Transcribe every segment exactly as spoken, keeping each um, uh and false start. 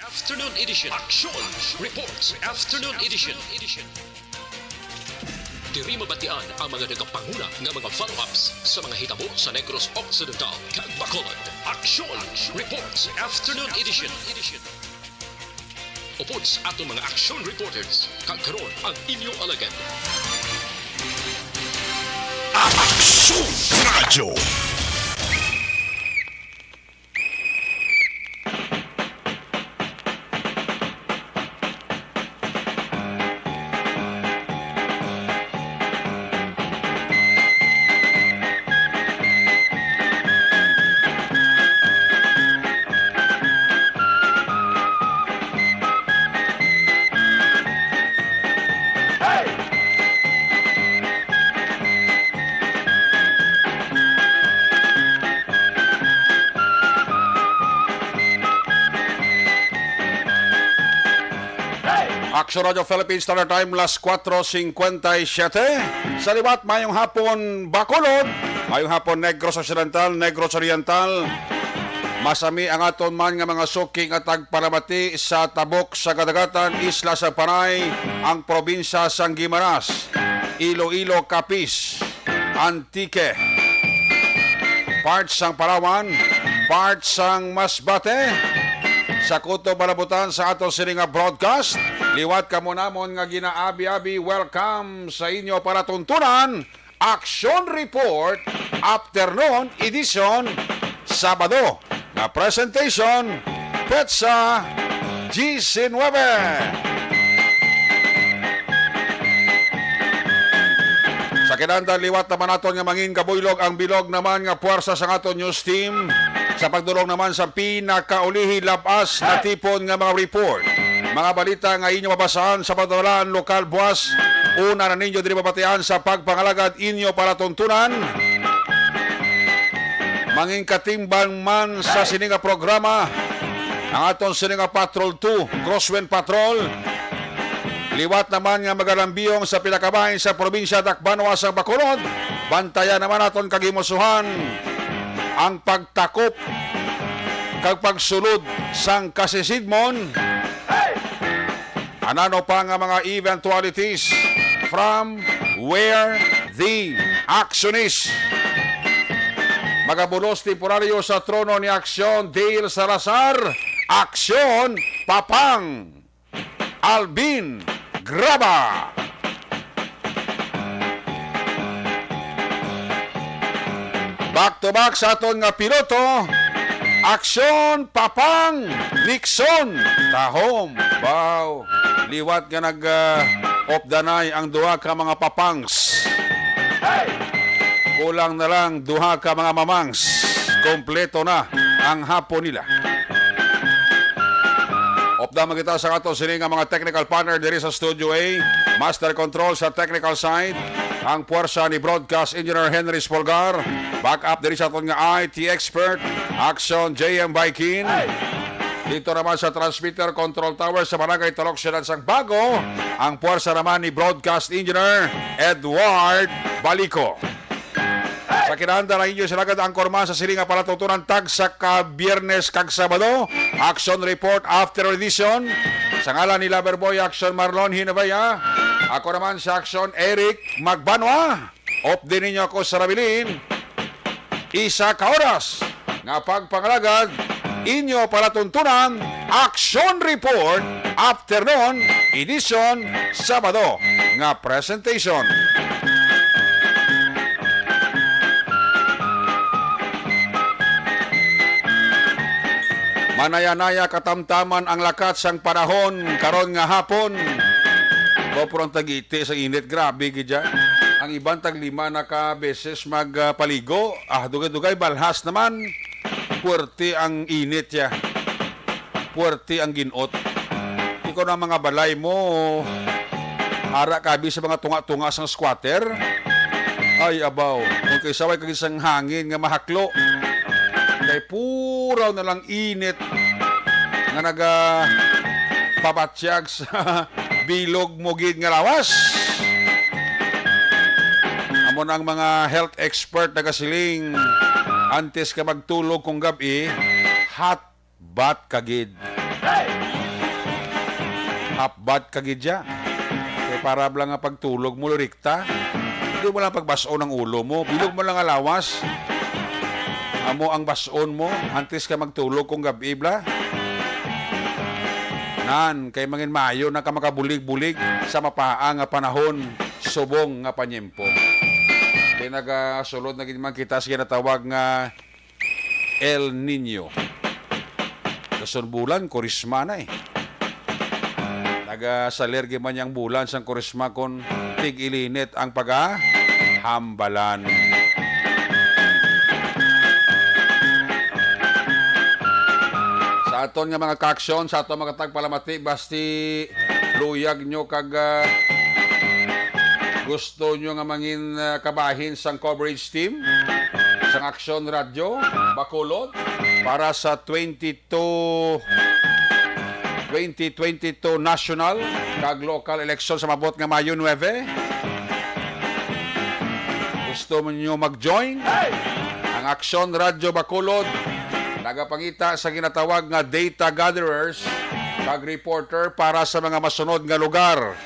Afternoon Edition. Action Reports Afternoon Edition. Diri mabatian ang mga nagapanguna nga mga follow-ups sa mga hitabo sa Negros Occidental kag Bacolod. Action Reports Afternoon Edition. Upod sa aton mga action reporters, kag karon ang inyo alagad. Action Radio. Action Radio Philippines Standard Time, las kuwatro singkwenta y siyete. Sa liwat, mayong hapon, Bacolod. Mayong hapon, Negros Occidental, Negros Oriental. Masami ang aton man nga mga suki nga tagpalamati sa tabok sa kadagatan, isla sa Panay, ang probinsya sang Guimaras, Iloilo, Capiz, Antique, part sang Palawan, part sang Masbate. Sa kutob malabutan sa ato sini nga broadcast, liwat kamo namon nga ginaabi-abi, welcome sa inyo palatuntunan, Action Report, Afternoon Edition, Sabado, nga presentation, petsa diecinuebe. Sa kinahanglan, liwat naman naton nga mangin kabuylog ang bilog naman nga puwersa sa aton news team sa pagdulong naman sa pinakaulihi lab-as nga tipon nga mga report, mga balita nga inyo mabasahan sa pagdawlaan lokal buwas. Una na ninyo diri mabatian sa pagpangalagad inyo palatuntunan. Mangin katimbang man sa sini nga programa ang aton sini nga Patrol two, Crosswind Patrol. Liwat naman nga magalambiyong sa pinakabahin sa probinsya Dakbanwa sang Bacolod, bantayan naman naton kag himusuhan ang pagtakop kag pagsulod sang kasisidmon. Anano pa nga mga eventualities from where the action is. Magabulos temporaryo sa trono ni Aksyon Dale Salazar, Aksyon Papang Alvin Graba. Back to back sa aton nga piloto, Aksyon Papang Nixon Tahom. Wow. Liwat nga nag, ah, opdanay ang duha ka mga papangs. Kulang na lang duha ka mga mamangs. Kompleto na ang hapon nila. Opda man kita sa ato sini nga mga technical partner diri sa Studio A. Master Control sa technical side, ang puwersa ni Broadcast Engineer Henry Spolgar. Backup diri sa aton nga I T expert, Action J M Baikin. Dito naman sa transmitter control tower sa Barangay Talok, Siyudad sang Bago, ang puwersa naman ni Broadcast Engineer Edward Balico. Sa kinahanglan, ang inyo sila gad ang korma sa sini nga palatuntunan tagsa ka Biyernes kag Sabado. Action Report After Edition. Sa ngalan ni Loverboy Action Marlon Hinabaya, ako naman sa Action Eric Magbanwa. Updi ninyo ako sa nabilin. Isa ka oras nga pagpangalagad, inyo palatuntunan, Action Report, Afternoon Edition, Sabado nga presentation. Manaya-naya katamtaman ang lakat sang panahon karon nga hapon. Ba, pero ang tagiti sa init, grabe gid ya. Ang iban tag lima na ka beses magpaligo. Ah, dugay-dugay, balhas naman. Puwerte ang init ya. Puwerte ang ginot. Ikaw na mga balay mo, ara ka abi sa mga tunga-tunga sang squatter. Ay, abaw, kung kay saway kag isang hangin nga mahaklo. Kay puraw na lang init nga naga pabatyag sa bilog mo gid nga lawas. Amo na ang mga health expert nagasiling, antes ka magtulog kung gab-i, hot bath ka gid. Hapbat ka gid siya. Kay para lang nga pagtulog mo, lirikta. Di mo lang pagbas-on ang ulo mo. Bilog mo lang nga lawas. Amo ang bas-on mo antes ka magtulog kung gab-i bala. Nan, kay mangin maayo na ka makabulig-bulig sa mapaa nga panahon, subong nga panyempo. Kay nagasulod na gid man kita sa ginatawag nga El Niño. Dason bulan, Kurisma na eh. Nagasalergi man yang bulan sang Kurisma kon tig-ilinit ang pagahambalan. Sa aton nga mga kaaksyon, sa aton mga tagpalamati, basti luyag nyo kag, ah, gusto nyo nga mangin, ah, kabahin sang coverage team sang Aksyon Radyo Bacolod para sa twenty-two, twenty twenty-two national kag local election sa maabot nga Mayo nuebe. Gusto mo nyo mag-join? Ang Aksyon Radyo Bacolod nagapangita sa ginatawag nga data gatherers kag reporter para sa mga masunod nga lugar: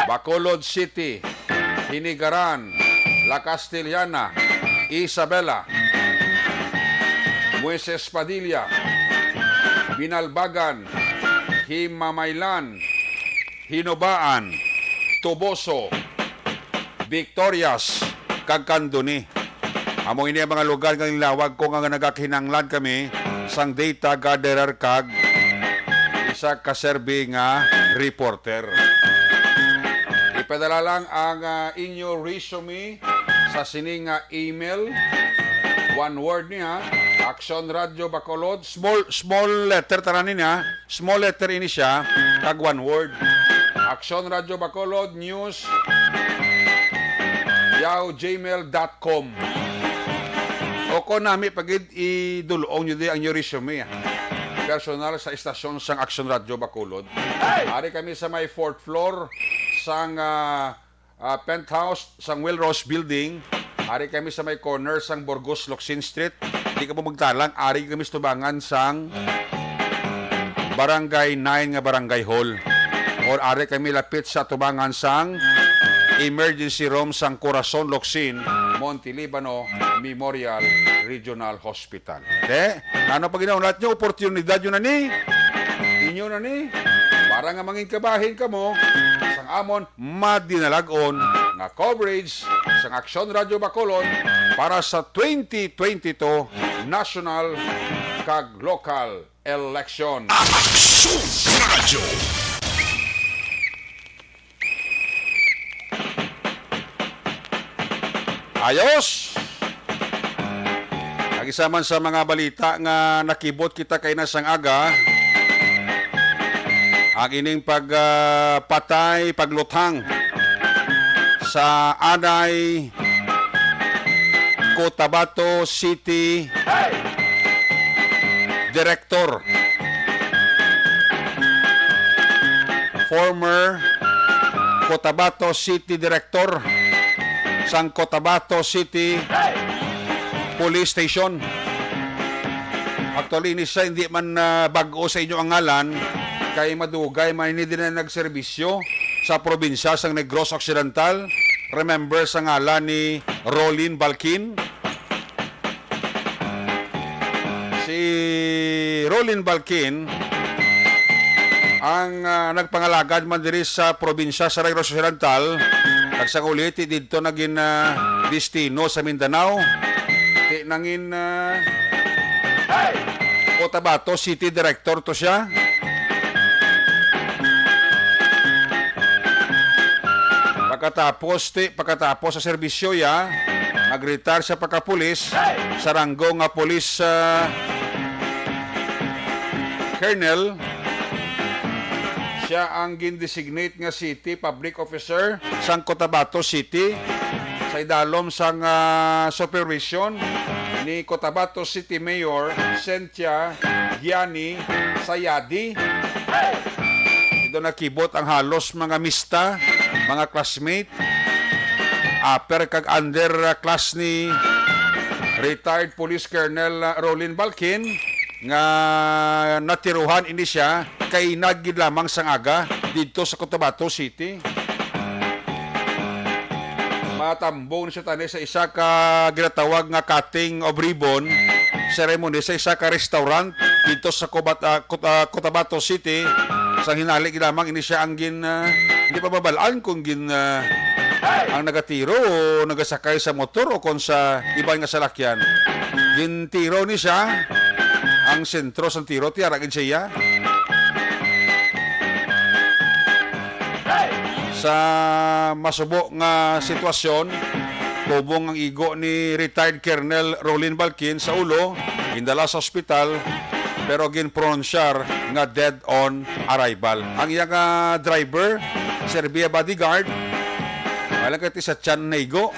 Bacolod City, Hinigaran, La Castellana, Isabela, Moises Padilla, Binalbagan, Himamaylan, Hinobaan, Toboso, Victorias, kag Candoni. Amo ini ang mga lugar nga linawag ko nga nagakinahanglan kami sang data gatherer kag isa ka survey nga reporter. Ipadala lang ang, ah, inyo resume sa sini nga email. One word niya, Aksyon Radyo Bacolod, small, small letter tanan niya, small letter ini siya, kag one word. Aksyon Radyo Bacolod, news, yahoo gmail dot com. O kon nami pa gid, idul-ong nyo di ang inyo resume, ah. Personal sa istasyon sang Aksyon Radyo Bacolod. Ari kami sa may fourth floor sang, ah, ah, penthouse sang Will Rose Building. Ari kami sa may corner sang Burgos Locsin Street. Di ka mo magtalang, ari kami sa tubangan sang Barangay nine nga Barangay Hall. Or ari kami lapit sa tubangan sang emergency room sang Corazon Locsin, Monte Libano Memorial Regional Hospital. Te, ano pa ginaunat nyo? Oportunidad nyo na ni. Inyo na ni. Para nga mangin kabahin kamo sang amon madinalag-on nga coverage sang Aksyon Radyo Bacolod para sa twenty twenty-two national kag local election. Aksyon Radyo. Ayos! Ang isa man sa mga balita nga nakibot kita kay na sang aga, ang ining pag, ah, patay, pagluthang sa anay Cotabato City Director, former Cotabato City Director sang Cotabato City Police Station. Actually, ini siya hindi man, ah, bag-o sa inyo ang ngalan, kay madugay man ini din na nagserbisyo sa probinsya sang Negros Occidental. Remember sa ngalan ni Rolin Balkin? Si Rolin Balkin ang, ah, nagpangalagad man diri sa probinsya sa Negros Occidental, kag sa uliti didto nagin, ah, destino sa Mindanao. Ti nangin, ah, Cotabato City Director to siya. Pagkatapos, ti, pagkatapos sa serbisyo ya, nag-retire siya pagkapulis sa ranggo nga police, ah, colonel. Siya ang gin-designate nga city public officer sang Cotabato City sa idalom sang, ah, supervision ni Cotabato City Mayor Cynthia Gianni Sayadi. Dito nakibot ang halos mga mista, mga classmate, upper kag under, ah, class ni retired Police Colonel, ah, Rolin Balkin, nga natiruhan ini siya kainag gid lamang sang aga didto sa Cotabato City. Matambong ni siya tani sa isa ka ginatawag nga cutting of ribbon ceremony sa isa ka restaurant didto sa Cobat-, ah, Cot-, ah, Cotabato City. Sang hinali gid lamang ini siya ang gin, ah, hindi pa mabalaan kung gin, ah, ang nagatiro o nagasakay sa motor o kon sa iban nga salakyan. Gintiro ni siya ang sentro sang tiro, tiyara gid siya. Sa masubo nga sitwasyon, kubong ang igo ni retired Colonel Rolin Balkin sa ulo, gindala sa ospital, pero ginpronunsyar nga dead on arrival. Ang iya nga driver, serbi nga bodyguard, wala kay ti sa tiyan naigo.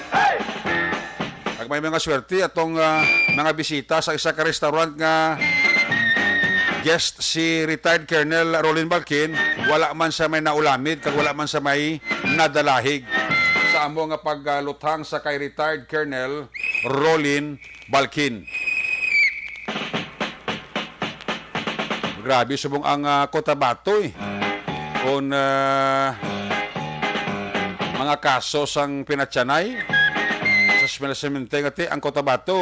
Kag may mga swerte atong, ah, mga bisita sa isa ka restaurant nga guest si retired Colonel Rolin Balkin, wala man sa may naulamid kag wala man sa may nadalahig sa amo nga pagluthang sa kay retired Colonel Rolin Balkin. Grabe subong ang, ah, Cotabato, eh. Kung, ah, mga kaso sang pinatyanay sa Smel Semente nga ti ang Cotabato,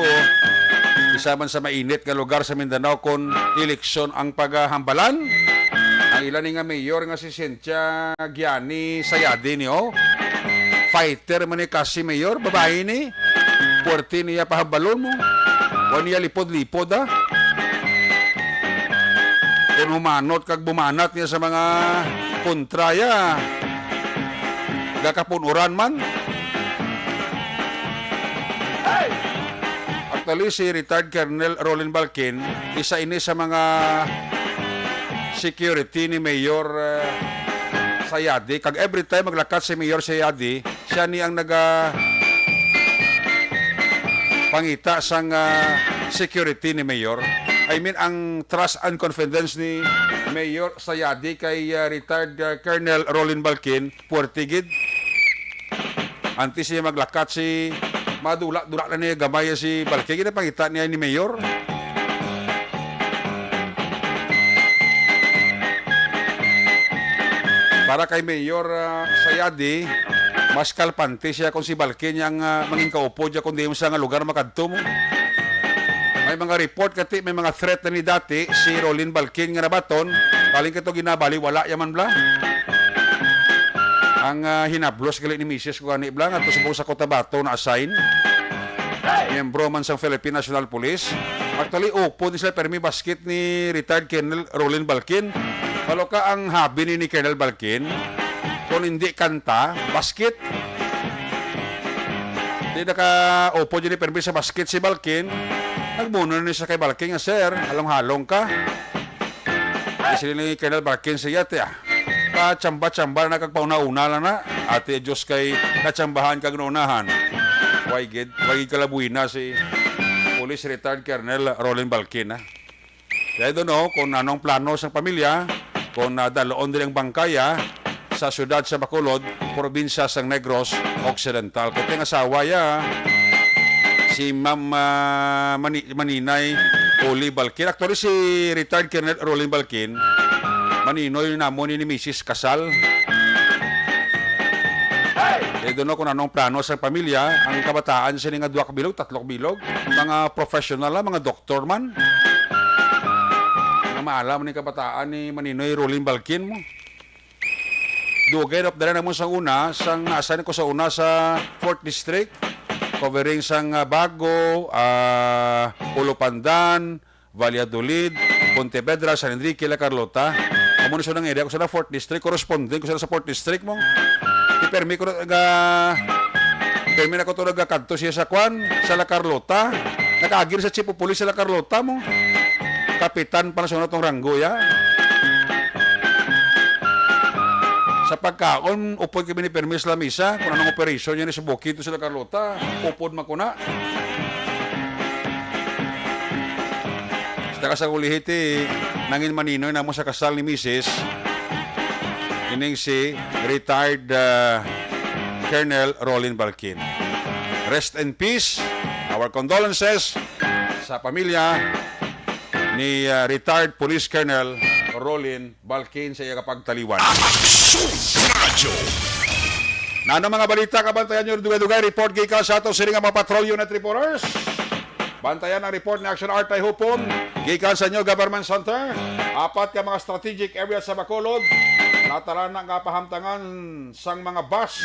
isa man sa mainit nga lugar sa Mindanao kung eleksyon ang paghambalan. Ang ila ni nga mayor nga si Cynthia Gianni Sayadi ni, oh. Fighter man ni kasi mayor, babae ni. Puwerte niya pahambalon mo. Wa niya lipod-lipod, ha. Kung humanot kag bumanat niya sa mga kontra ya, gakapun-uran man. Actually, si retired Colonel Rolin Balkin, isa ini sa mga security ni Mayor, eh, Sayadi. Kag every time maglakat si Mayor Sayadi, siya ni ang naga pangita sang, ah, security ni Mayor. I mean, ang trust and confidence ni Mayor Sayadi kay, ah, retired, ah, Colonel Rolin Balkin, puwerte gid. Antes siya maglakat si madula-dula na niya gamay si Balkin, ginapangita niya ni Mayor. Para kay Mayor, ah, Sayadi, mas kalpante siya kung si Balkin ang, ah, mangin kaupod siya kung di mo sa nga lugar makadto mo. May mga report kati, may mga threat na ni dati si Rolin Balkin nga nabaton, baling kato ginabaliwala yaman bla. Ang, ah, hinablos gali ni Misis ko gani bla, nga to subong sa Cotabato na assign. Miyembro man sang Philippine National Police. Actually, upod ni sila permi basket ni retired Colonel Rolin Balkin. Kalo ka ang hobby ni, ni Colonel Balkin. Kung hindi kanta, basket. Di naka-upod yun ni permi sa basket si Balkin. Nagmuno na ni sa kay Balkin nga, "Sir, halong-halong ka." Di sila ni Colonel Balkin sa iya, ti, ah. Pachamba-chamba na kag pauna-una lang na. Ati Diyos kay natsambahan kag naunahan. Way gid, way gid kalabuhi na si Police Retired Colonel Rolin Balkin, ah. Kaya doon, oh, kung anong plano sa pamilya, kung nadaloon din ang bangkaya sa siyudad sa Bacolod, probinsya sa Negros Occidental. Kaya ang asawa ya, si Ma'am, ah, Mani-, Maninay Oli Balkin. Actually, si retired Colonel Rolin Balkin, maninoy namon ni Misis Kasal. Kaya doon, oh, kung anong plano sa pamilya, ang kabataan sini nga duwak bilog, tatlok bilog, mga professional na, mga doktor man. Nga maalam ni kabataan ni Maninoy Rolin Balkin mo. Dugay na updaran namon sa una, sang naasan ko sa una sa fourth District, covering sang, ah, Bago, ah, Ulupandan, Valladolid, Pontevedra, San Enrique, La Carlota. Amo ni sa unang area ko sa fourth District, corresponding ko sa fourth District mo. Ipermi ko na ga-, permi na ko to nagakadto siya sa kwan, sa La Carlota. Nakaagil sa chief of police sa La Carlota mo. Kapitan pa na sa una tong ranggo, ya. Sa pagkaon, upod kami ni permi sa lamisa, kung anong operation niya ni sa bukid to sa La Carlota, upod man ko na. Sa taga sa Kulihiti, nangin maninoy namo sa kasal ni Misis, ining si retired, ah, Colonel Rolin Balkin. Rest in peace. Our condolences sa pamilya ni, ah, retired Police Colonel Rolin Balkin sa iya kapagtaliwan. Aksyon Radyo. Nano mga balita, kabantayan nyo, dugay-dugay report gikan sa ato sini nga mga patrol unit reporters. Bantayan ang report ni Action Art Tay Hupon gikan sa New Government Center. Apat ka mga strategic area sa Bacolod natarana nga pahamtangan sang mga bus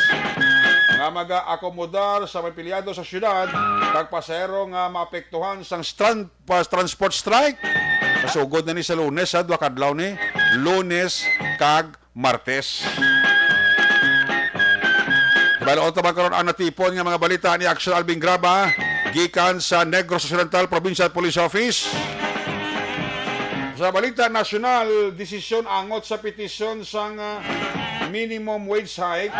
nga magaakomodar sa mga empleyado sa syudad kag pasahero nga maapektuhan sang strand pa transport strike. Masugod na ni sa Lunes, ha, duha ka adlaw ni, Lunes kag Martes. Hibaluon ta man karon ang natipon nga mga balita ni Action Alvin Graba gikan sa Negros Occidental Provincial Police Office. Sa balita nasyonal, desisyon angot sa petisyon sang, ah, minimum wage hike.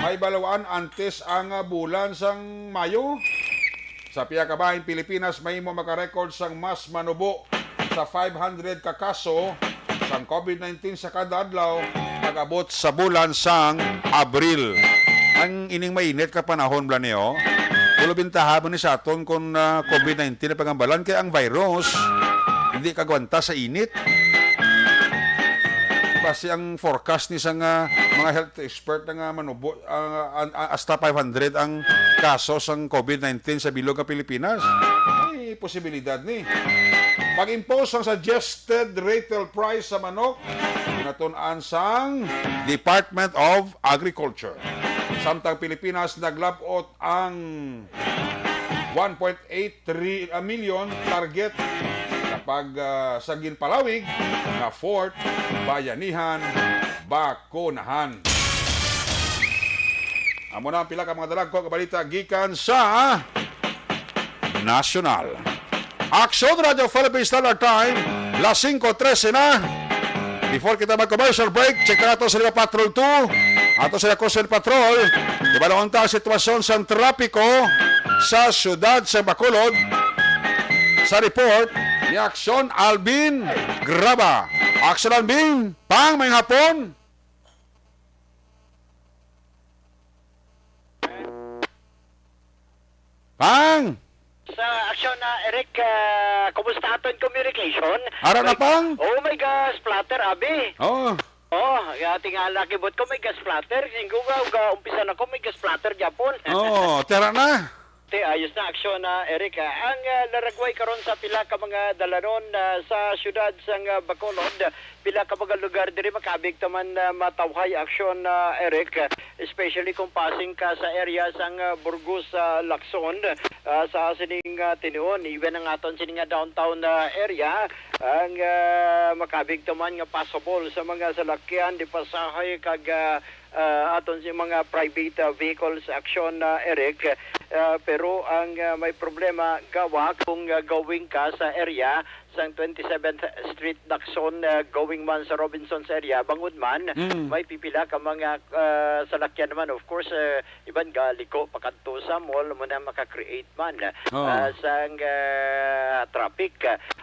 May baluan antes ang, ah, bulan sang Mayo. Sa pihak ka bahin Pilipinas, mahimo makarecord sang mas manubo sa five hundred ka kaso sang covid nineteen sa kada adlaw pag-abot sa bulan sang Abril. Ang ining mainit ka panahon, bala niyo, tulo bintaha man ni sa aton kung, ah, covid nineteen ang pagambalan, kay ang virus hindi kagwanta sa init. Basi ang forecast ni sang, ah, mga health expert na nga manubo, ah, an-, ah, hasta five hundred ang kaso sang covid nineteen sa bilog nga Pilipinas. May posibilidad ni. Pag-impose ang suggested retail price sa manok, ginatun-an sang Department of Agriculture. Samtang Pilipinas, naglab-ot ang one point eight three, ah, million target kapag, ah, sa ginpalawig nga Fourth Bayanihan Bakunahan. Amo na ang pila ka mga dalagko nga balita gikan sa nasyonal. Action Radio Philippine Standard Time, las singko trese na. Before kita mag-commercial break, check nato sa Liga Patrol two. Ato sa Coastal Patrol, ibalon ta ang sitwasyon sa trapiko sa siyudad sa Bacolod. Sa report ni Action Alvin Graba. Action Alvin, pang, may hapon. Pang! Sa aksyon na, Eric, ah, kumusta aton communication? Ara na, May, Pang? Oh, may gas splatter, abi. Oh. Oh, ya, tingala, kibot ko, may gas splatter. Singgo ga, ga, umpisa na ko, may gas splatter, Japon. Oh, tira na. Te, ayos na aksyon na, Eric, ah. Ang, ah, laragway karon sa pila ka mga dalanon, ah, sa siyudad sang, ah, Bacolod, pila ka mga lugar diri makabig taman, ah, matawhay aksyon, ah, Eric, especially kung passing ka sa area sang, ah, Burgos, ah, Lacson, ah, sa sining, ah, tinuon, even ang aton sini nga downtown, ah, area, ang, ah, makabig taman nga passable sa mga salakyan, di pasahe kag, ah, ah, aton si mga private, ah, vehicles aksyon, ah, Eric. Ah, pero ang, ah, may problema, gawa kung, ah, going ka sa area sang twenty-seventh Street Lacson, ah, going man sa Robinsons area, bangod man, Mm. may pipila ka mga, ah, salakyan naman. Of course, ah, iban galiko pakadto sa mall, mo na maka-create man, Oo. ah, sang, ah, traffic.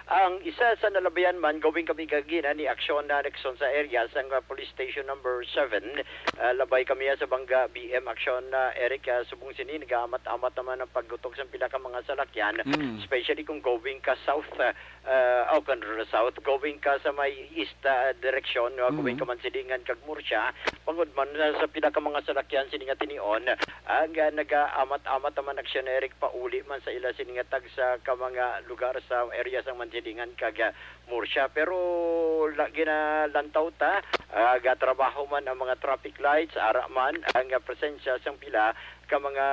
Ang isa sa nalabayan man, going kami kagina ni aksyon na Nixon sa area sang, ah, Police Station Number Seven. Ah, labay kami, ah, sa Banga B M aksyon na Eric, ah, subong sini, nagaamat-amat naman ang paggutok sa pila ka mga salakyan, Mm. especially kung going ka south, ah, ah, o kung south, going ka sa may east, ah, direksyon, no, Mm. going ka man silingan kag Murcia, bangod man, ah, sa pila ka mga salakyan sini nga tinion, ang, ah, nagaamat-amat naman aksyon, Eric, pauli man sa ila sini nga tagsa ka mga lugar sa area sang Mansilingan kag, ah, Murcia. Pero la-, ginalantaw ta, ah, gatrabaho man ang mga traffic lights, ara man ang, ah, presensya sang pila ka mga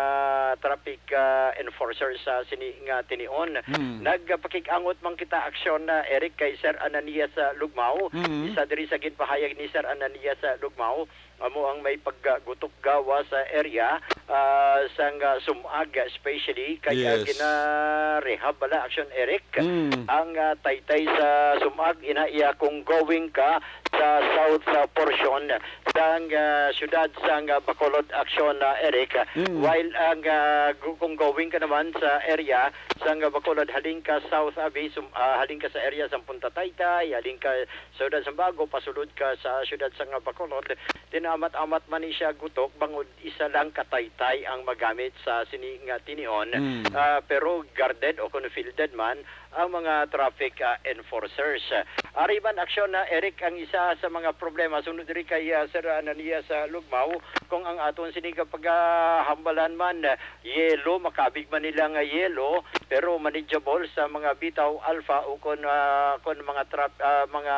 traffic, ah, enforcers sa sini nga tinion. Hmm. Nagpakig-angot man kita aksyon na, Eric, kay Sir Ananias, ah, Lugmao. Hmm. Isa diri sa ginpahayag ni Sir Ananias, ah, Lugmao, amo ang may paggutok gawa sa area, ah, sang, ah, Sumag, especially kay, ah, Yes. gina-rehab bala aksyon, Eric. Mm. Ang, ah, taytay sa Sumag, ina iya kung going ka sa south, ah, portion sang, ah, siyudad sang, ah, Bacolod aksyon, ah, Eric. Mm. While ang, ah, gu-, kung going ka naman sa area sang, ah, Bacolod, haling ka south, abi, sum-, ah, haling ka sa area sang Punta Taytay, haling ka sa siyudad sang Bago, pasulod ka sa siyudad sang, ah, Bacolod, tinaamat-amat man ni siya gutok, bangod isa lang ka taytay ang magamit sa sini nga tinion. Mm. Ah, pero guarded o kung fielded man, ang mga traffic, ah, enforcers. Ari man aksyon na, Eric, ang isa sa mga problema sunod diri kay, ah, Sir Ananias sa Lugmao, kung ang aton sini nga paghambalan man, ah, yelo, makabig man nila nga yelo, pero manageable sa mga Bitaw Alpha o kon, ah, kon mga trap-, ah, mga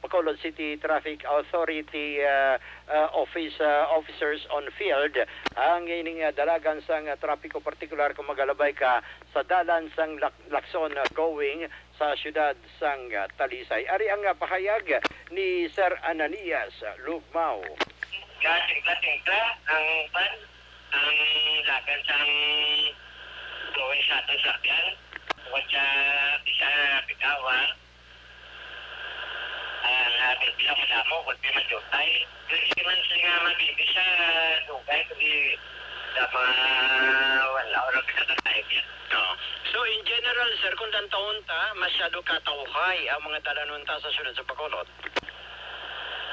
Bacolod City Traffic Authority, ah, ah, office, ah, officers on field ang ining, ah, dalagan sang, ah, trapiko, partikular kung magalabay ka sa dalan sang Lac-, Lacson, ah, going sa siyudad sang, ah, Talisay. Ari ang, ah, pahayag ni Sir Ananias Lugmao. Gating-gating ka ang pan, ang lagan sang going sa aton sakyan. Tungod sa isa na bitaw, ha? Ah, nga, pero pila mo damo, kung di man jutay. Pwede man siya nga mabibi sa dugay, kundi sa mga one hour ang isa ka time yan. Oo. So, in general, sir, kung lantawon ta, masyado katawhay ang mga dalanon ta sa siyudad sa Bacolod.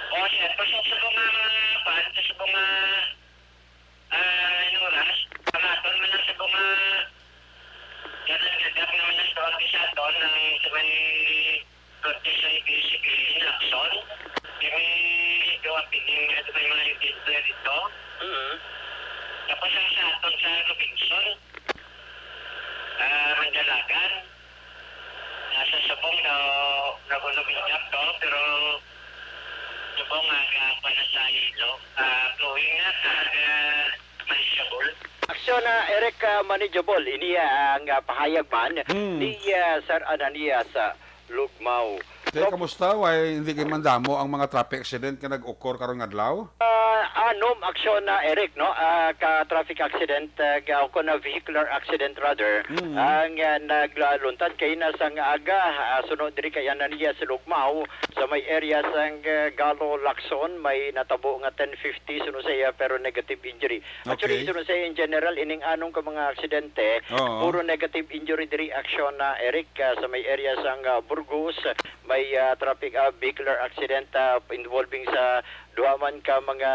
O, sir, kung sa subong nga mga kwan, sa subong nga Ah, ano oras? Pamaton man lang sa mga ganang gagap naman ang tawag sa aton ng sa may Cortesay B C P in action. Kami gawa pining sa may mga utility dito. Mhm. Tapos ang sa aton sa Robinson, ah, Mandalagan. Nasa subong na nagulog yung to, pero subong nga, ah, pa na sa ilo. Ah, going na sa, ah, may sabol. Aksyon na, Eric, ah, manageable. Ini, ah, ang, ah, pahayag man Hmm. ni, ah, Sir Ananias, ah, Lugmao. Kaya So, kamusta? Why hindi kayo mandamo ang mga traffic accident nga nag-occur karong adlaw? Ah, anom aksyon na, Eric, no? Ah, ka traffic accident, ah, ga-, o kon na vehicular accident rather, Mm. ang, ah, nagluntad kay na sang aga, ah, sunod diri kay Ananias Lugmao sa may area sang, ah, Galo Lacson, may natabo nga ten fifty sunod sa iya, pero negative injury. Actually, Okay. Sunod sa iya, in general, ining anong ka mga aksidente, Oo. puro negative injury diri aksyon na, Eric, ah, sa may area sang, ah, Burgos, may, ah, traffic, ah, vehicular accident, ah, involving sa duha man ka mga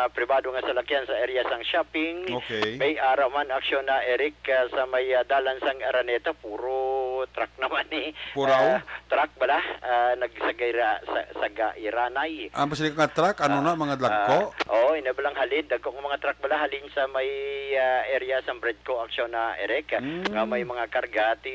pribado nga salakyan sa area sang shopping. Okay. May ara man aksyon na, Eric, ah, sa may, ah, dalan sang Araneta, puro truck naman ni. Puraw? Ah, truck bala, ah, nagsagaira-, sa-, sagairanay. Ah, basta ka truck, ano Ah, na, mga dagko? ah, oo, ina balang halin, dagko nga mga truck bala halin sa may, ah, area sang Bredco aksyon na, Eric, Mm. nga may mga karga, ti,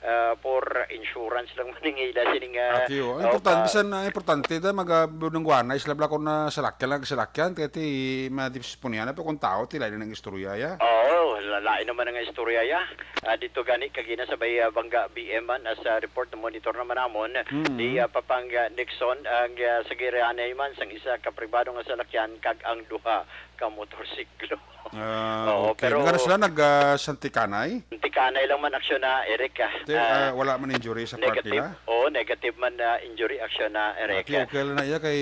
ah, for insurance lang man nga ila sining, ah, Ati, oh. Ang oh, importante, pa- bisan, ah, importante da, mag, ah, bunungguanay sila bala kung na salakyan lang, salakyan, kaya ti, madisponyahan na pa kung tao, ti, lain na ang istorya, ya. Oo, la-, lain naman ang istorya, ya. Ah, dito gani, kagina sa may, ah, Bangga B M man, as, ah, report na monitor naman namon, Mm. ni, ah, Papang, ah, Nixon, ang, ah, sagairanay man sang isa ka pribado nga salakyan kag ang duha ka motorsiklo. Ah, Oo, okay. Pero Nga na sila nag, ah, santikanay? Santikanay lang man aksyon na, Eric, ah. Te-, Ah, ah, wala man injury sa part negative. Nila? Oo, negative man na injury aksyon na, Eric. Ati, okay lang na iya kay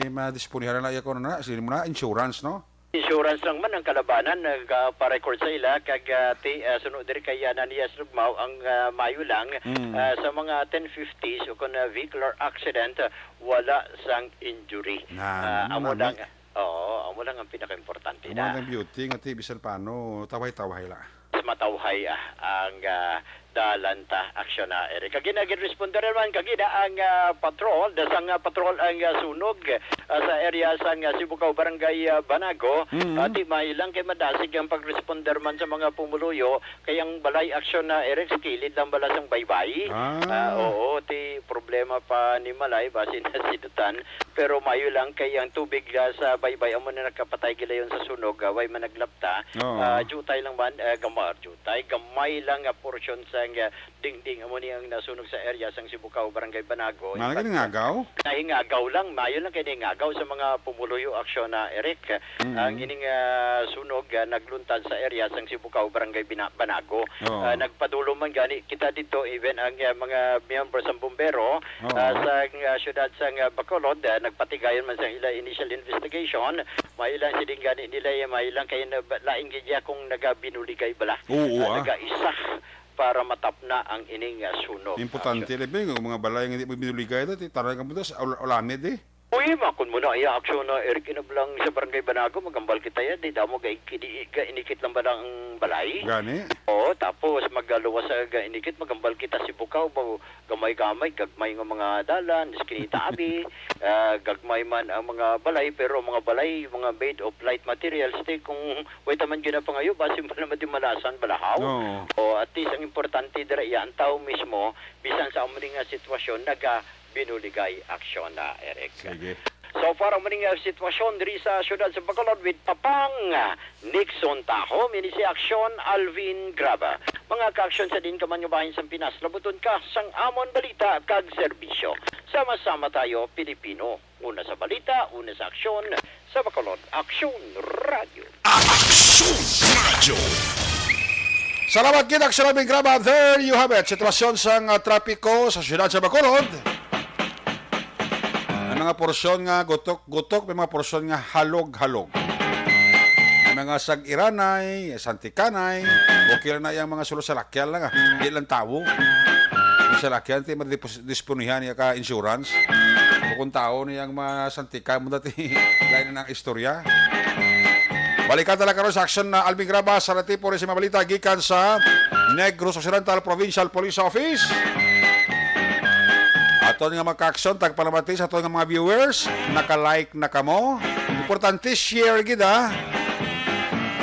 madisponihan na iya ko na, sige mo na, insurance, no? Insurance lang man ang kalabanan, nagpa-record sa ila, kag, ah, ti-, ah, sunod diri kay Ananias Lugmao ang, ah, mayo lang, Mm. ah, sa mga ten fifties o kung, ah, vehicular accident, ah, wala sang injury. Na, Ah, ano amo na, lang, mi- Oo, amo lang ang pinakaimportante Amo na. Ang beauty, nga ti, bisan paano, tawhay-tawhay la. Mas matawhay, ah, ang, ah, dalan ta, aksyon na, Eric. Kagina, ginresponder naman, kagina ang, ah, patrol, dasang, ah, patrol ang, ah, sunog, ah, sa area sang, ah, Sibukaw, Barangay, ah, Banago. Mm. Ah, ti, may lang kay madasig ang pagresponder man sa mga pumuluyo, kay ang balay aksyon na, Eric, sa kilid lang bala sang baybay. Ah. Ah, oo, ti, problema pa ni Malay, basi na sidutan. Pero mayo lang kay ang tubig, ah, sa baybay amo na nakapatay gilayon sa sunog, ah, way man naglapta. Oo. Ah, jutay lang man, ah, gamar, jutay, gamay lang nga portion sa, ah, dingding amo ni ang nasunog sa area sang Sibukaw, Barangay Banago. Mga In fact, nangingagaw? Nahingagaw lang, mayo lang kay nahingagaw sa mga pumuluyo aksyon na, Eric. Mm. Ang ining, ah, sunog, ah, nagluntad sa area sang Sibukaw, Barangay Bina-, Banago. Oo. Ah, nagpadulom man gani kita dito, even ang, ah, mga miyembro sang bumbero, Oo. ah, sa, ah, siyudad sang, ah, Bacolod, ah, nagpatigayon man sa ila initial investigation. May ilang siling gani nila, eh, may ilang kay na-, ba-, lain gid ya kung nagabinuligay bala. Oo, Ah, ah. Nagaisa para matapna ang ining, ah, sunog. Importante, Ah, labi, ang mga balay nga di mo binuligay, ti-, taray ka mo, tas ul-, ulamid, eh. Uy, makon mo na iya aksyon na Eric Inablang sa Barangay Banago, magambal kita ya, di damo ga ikidi-, ga inikit lang ba ang balay? Gani? Oo, tapos magaluwas sa ga inikit, magambal kita si Bukaw, ba, gamay-gamay, gagmay nga mga dalan, iskinita abi, ah, gagmay man ang mga balay, pero mga balay, mga made of light materials, di kung way taman ginapangayo, basi mo naman di malasan, balahaw. Oo. O, at least, ang importante dira iya, ang tao mismo, bisan sa amo ni nga sitwasyon, naga binuligay aksyon na, Eric. Sige. So far, ang maning, uh, sitwasyon diri sa siyudad sa Bacolod with Papang, uh, Nixon Taho, mini si Aksyon Alvin Graba. Mga ka-aksyon sa din ka man nga bahin sang Pinas, labuton ka sang amon balita kag serbisyo. Sama-sama tayo, Pilipino. Una sa balita, una sa aksyon, sa Bacolod Aksyon Radio. Aksyon Radio. Salamat gid, Aksyon Alvin Graba. There you have it. Sitwasyon sang, ah, trapiko sa siyudad sa Bacolod. Ang mga porsyon nga gutok-gutok, may mga porsyon nga halog-halog. Ang mga sag-iranay, santikanay, okay lang na yung mga sulod sa lakyan lang, ah. Di lang tawo. Yung sa lakyan, ti madipos-, disponihan niya ka insurance. Kung tawo niya ang masantikan mo dati, lain na ang istorya. Balikan tala karon sa aksyon na Alvin Graba sa Latipo rin sa mga balita gikan sa Negros Occidental Provincial Police Office. Aton nga mga ka-aksyon, tagpalamati sa aton nga mga viewers, naka-like na kamo. Importante, share gid, ha.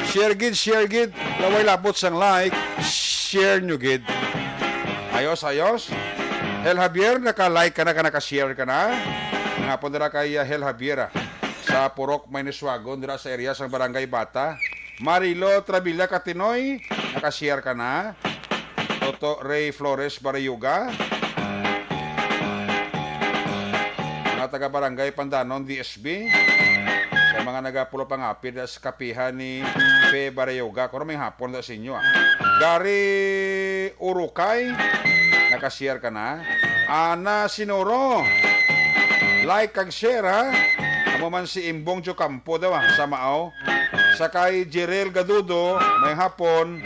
Share gid, share gid. Laway labot sang like, share nyo gid. Ayos, ayos. Hel Javier, naka-like ka na, ka naka-share ka na. Nga po dira kay, uh, Hel Javier, ah, sa Purok Maynisuagon, dira sa area sang Barangay Bata. Marilo Travilla Katinoy, naka-share ka na. Toto Ray Flores Barayuga. Mga taga Barangay Pandanon, D S B. Sa mga nagapulo pangapid sa kapihan ni Pe Barayuga, kuro may hapon na sa inyo, ah. Gary Urukay, naka-share ka na. Ana Sinuro, like kag share, ha. Amo man si Imbong Jocampo daw, ah, sa Mao. Sa kay Jerel Gadudo, may hapon.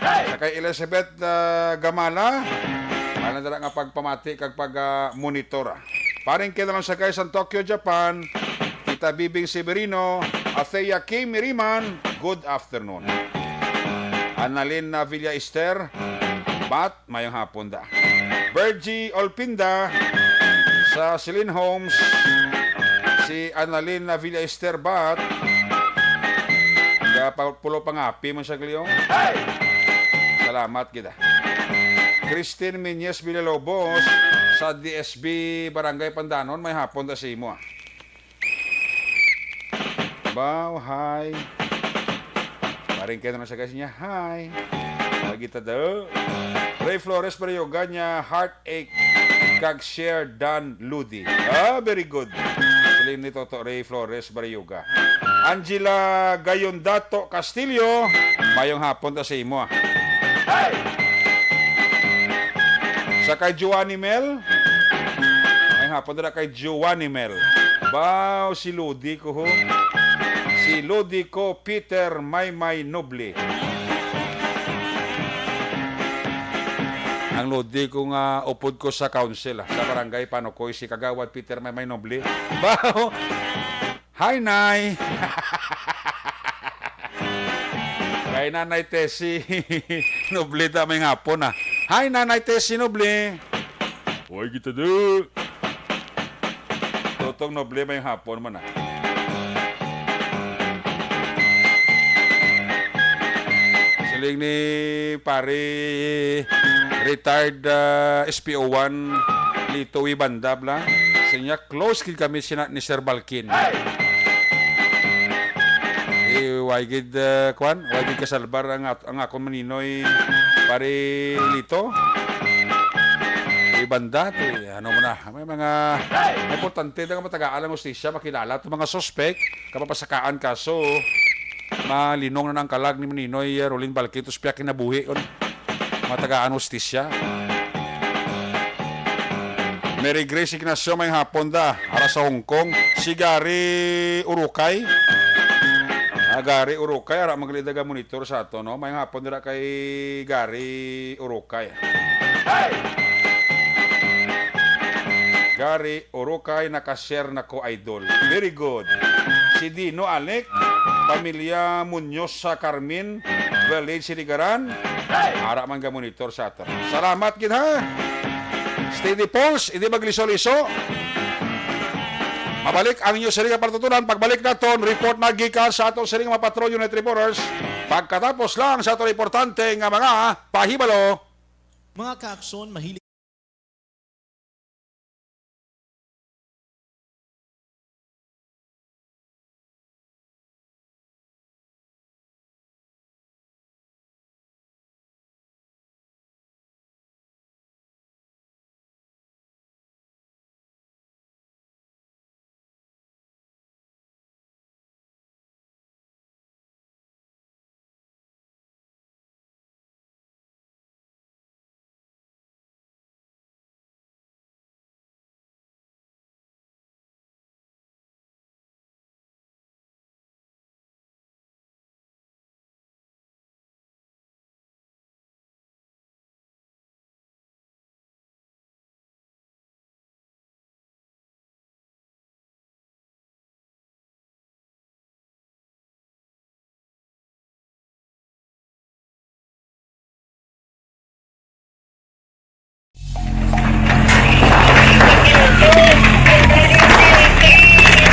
Sa kay Elizabeth, ah, Gamala, alang dira nga pagpamati kag pag, ah, monitor. Paring kinalang sa kay San Tokyo, Japan, Tita Bibing Severino, Athea Kim Miriman, good afternoon. Annalyn Villa Ester, Bat, mayong hapon da. Virgie Olpinda sa Celine Homes, si Annalyn Villa Ester Bat, ga pa-, pulo pangapi man siya, Cleo. Salamat kita. Christine Minyes Villalobos sa D S B Barangay Pandanon, may hapon da sa imo, ah. Baw, hi. Paring kayo na lang sa guys niya, hi. Lagi ta daw. Ray Flores Barioga niya, heartache kag share Dan Ludi. Ah, very good. Siling ni Toto Ray Flores Barioga. Angela Gayondato Castillo, mayong hapon ta sa imo, ah. Sa kay Joanny Mel, may hapon na kay Joanny Mel. Baw, si Lodi ko, ho. Si Lodi ko, Peter Maymay Noble. Ang Lodi ko nga upod ko sa council, ah, sa barangay Panukoy, si Kagawad Peter Maymay Noble. Baw, hi, Nay. Kay Nanay Tessie Noble ta may hapon, ah. Hi, Nanay Tessie Noble. Hoy, kita do. Totong Noble may hapon man, ah. Siling ni pare retired, ah, S P O one, Lito Wibanda, bla. Sinya, close gid kami sina ni Sir Balkin. Eh, way gid, ah, kwan, way gid kasalbar ang at-, ang akon maninoy pare Lito. Wibanda, ti, ano mo na, may mga importante na nga matagaan ang hustisya, makilala to mga suspek, kapapasakaan kaso, malinong na ang kalag ni Maninoy, ah, Rolin Balkin, to siya kinabuhi, kun matagaan hustisya. Mary Grace Ignacio, may hapon da. Ara sa Hong Kong, si Gary Urukay. Ah, Gary Urukay, ara, maglida ga monitor sa ato, no? May hapon dira kay Gary Urukay. Hey! Gary Urukay, naka-share na ko, idol. Very good. Si Dino Alec, pamilya Muñoz sa Carmen, Village Siligaran. Ara man ga monitor sa aton. Salamat gid, ha. Steady pulse, hindi magliso-liso. Mabalik ang inyo sini nga patutunan. Pagbalik naton, report na gikan sa aton sini nga mga Patrol Unit reporters. Pagkatapos lang sa aton importante nga mga pahibalo. Mga kaaksyon, mahilig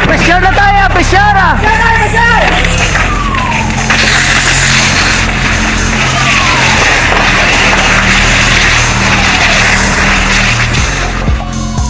Pressure na tayo, pressure ah!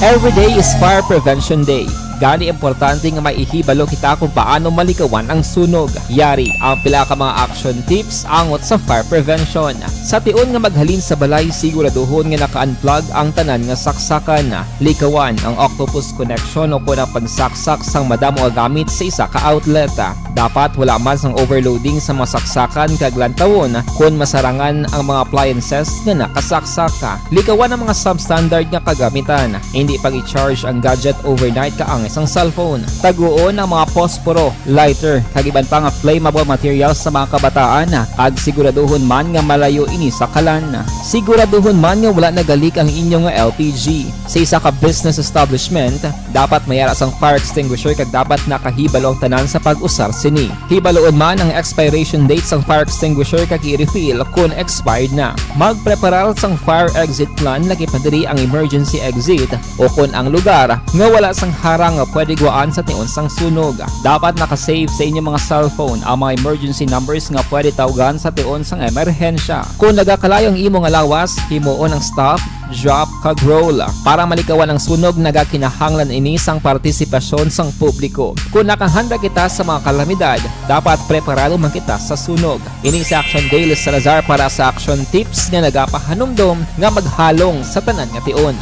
Every day is Fire Prevention Day. Gani importante nga may ihibalo kita kung paano malikawan ang sunog. Yari ang pila ka mga action tips angot sa fire prevention. Sa tion nga maghalin sa balay, siguraduhon nga naka-unplug ang tanan nga saksakan. Likawan ang octopus connection o kon ang pagsaksak sang madamo nga gamit sa isa ka outlet. Dapat wala man sang overloading sa mga saksakan kag lantawon kon masarangan ang mga appliances nga nakasaksak. Likawan ang mga substandard nga kagamitan. Hindi pag-i-charge ang gadget overnight kaangay sang cellphone. Taguon ang mga posporo, lighter, kag iban pa nga flammable materials sa mga kabataan, kag siguraduhon man nga malayo ini sa kalan. Siguraduhon man nga wala nagalik ang inyo nga L P G. Sa isa ka business establishment, dapat may ara sang fire extinguisher kag dapat nakahibalo ang tanan sa pag-usar sini. Hibaloon man ang expiration date sang fire extinguisher kag i-refill kon expired na. Magpreparar sang fire exit plan, lakip na diri ang emergency exit o kon ang lugar nga wala sang harang nga pwede guwaan sa tion sang sunog. Dapat naka-safe sa inyo mga cellphone ang mga emergency numbers nga pwede tawgan sa tion sang emerhensya. Kon nagakalayo ang imo nga lawas, himuon ang stop, drop, kag roll. Para malikawan ang sunog, nagakinahanglan ini sang partisipasyon sang publiko. Kon nakahanda kita sa mga kalamidad, dapat preparado man kita sa sunog. Ini si Action Dale Salazar para sa Action Tips nga nagapahanumdom nga maghalong sa tanan nga tion.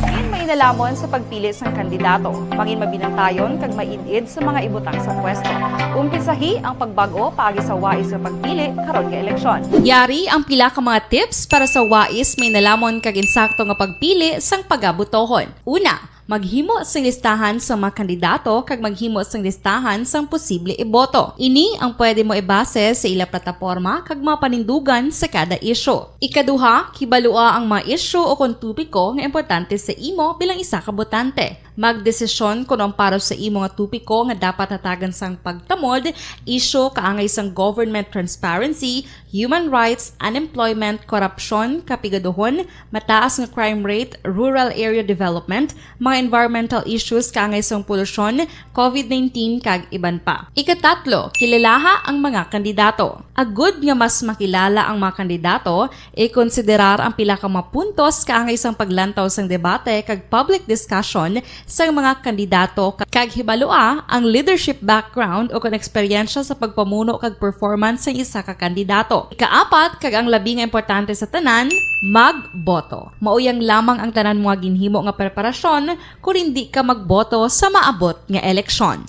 Diin mainalhamon sa pagpili sang kandidato, mangin mabinantayon kag maid-id sa mga ibutang sa pwesto. Umpisahi ang pagbag-o paagi sa wais nga pagpili karon nga eleksyon. Yari ang pila ka mga tips para sa wais, mainalhamon kag insakto nga pagpili sang pagabotohon. Una, maghimo sing listahan sa mga kandidato kag maghimo sing listahan sang posible iboto. Ini ang pwede mo ibase sa ila plataporma kag mga panindugan sa kada isyu. Ikaduha, kibalua ang mga isyu o kon topiko nga importante sa imo bilang isa ka botante. Magdesisyon kon ang para sa imo nga topiko nga dapat hatagan sang pagtamod, isyu kaangay sang government transparency, human rights, unemployment, korupsyon, kapigaduhon, mataas nga crime rate, rural area development, mga environmental issues kaangay sang polusyon, covid nineteen, kag iban pa. Ikatatlo, kilalaha ang mga kandidato. Agud nga mas makilala ang mga kandidato, ikonsiderar ang pila ka mga puntos kaangay sang paglantaw sang debate kag public discussion sang mga kandidato, kag hibalua ang leadership background o kon eksperyensya sa pagpamuno kag performance sang isa ka kandidato. Ikaapat, kag ang labi nga importante sa tanan, magboto. Mauyang lamang ang tanan mo nga ginhimo nga preparasyon kon indi ka magboto sa maabot nga eleksyon.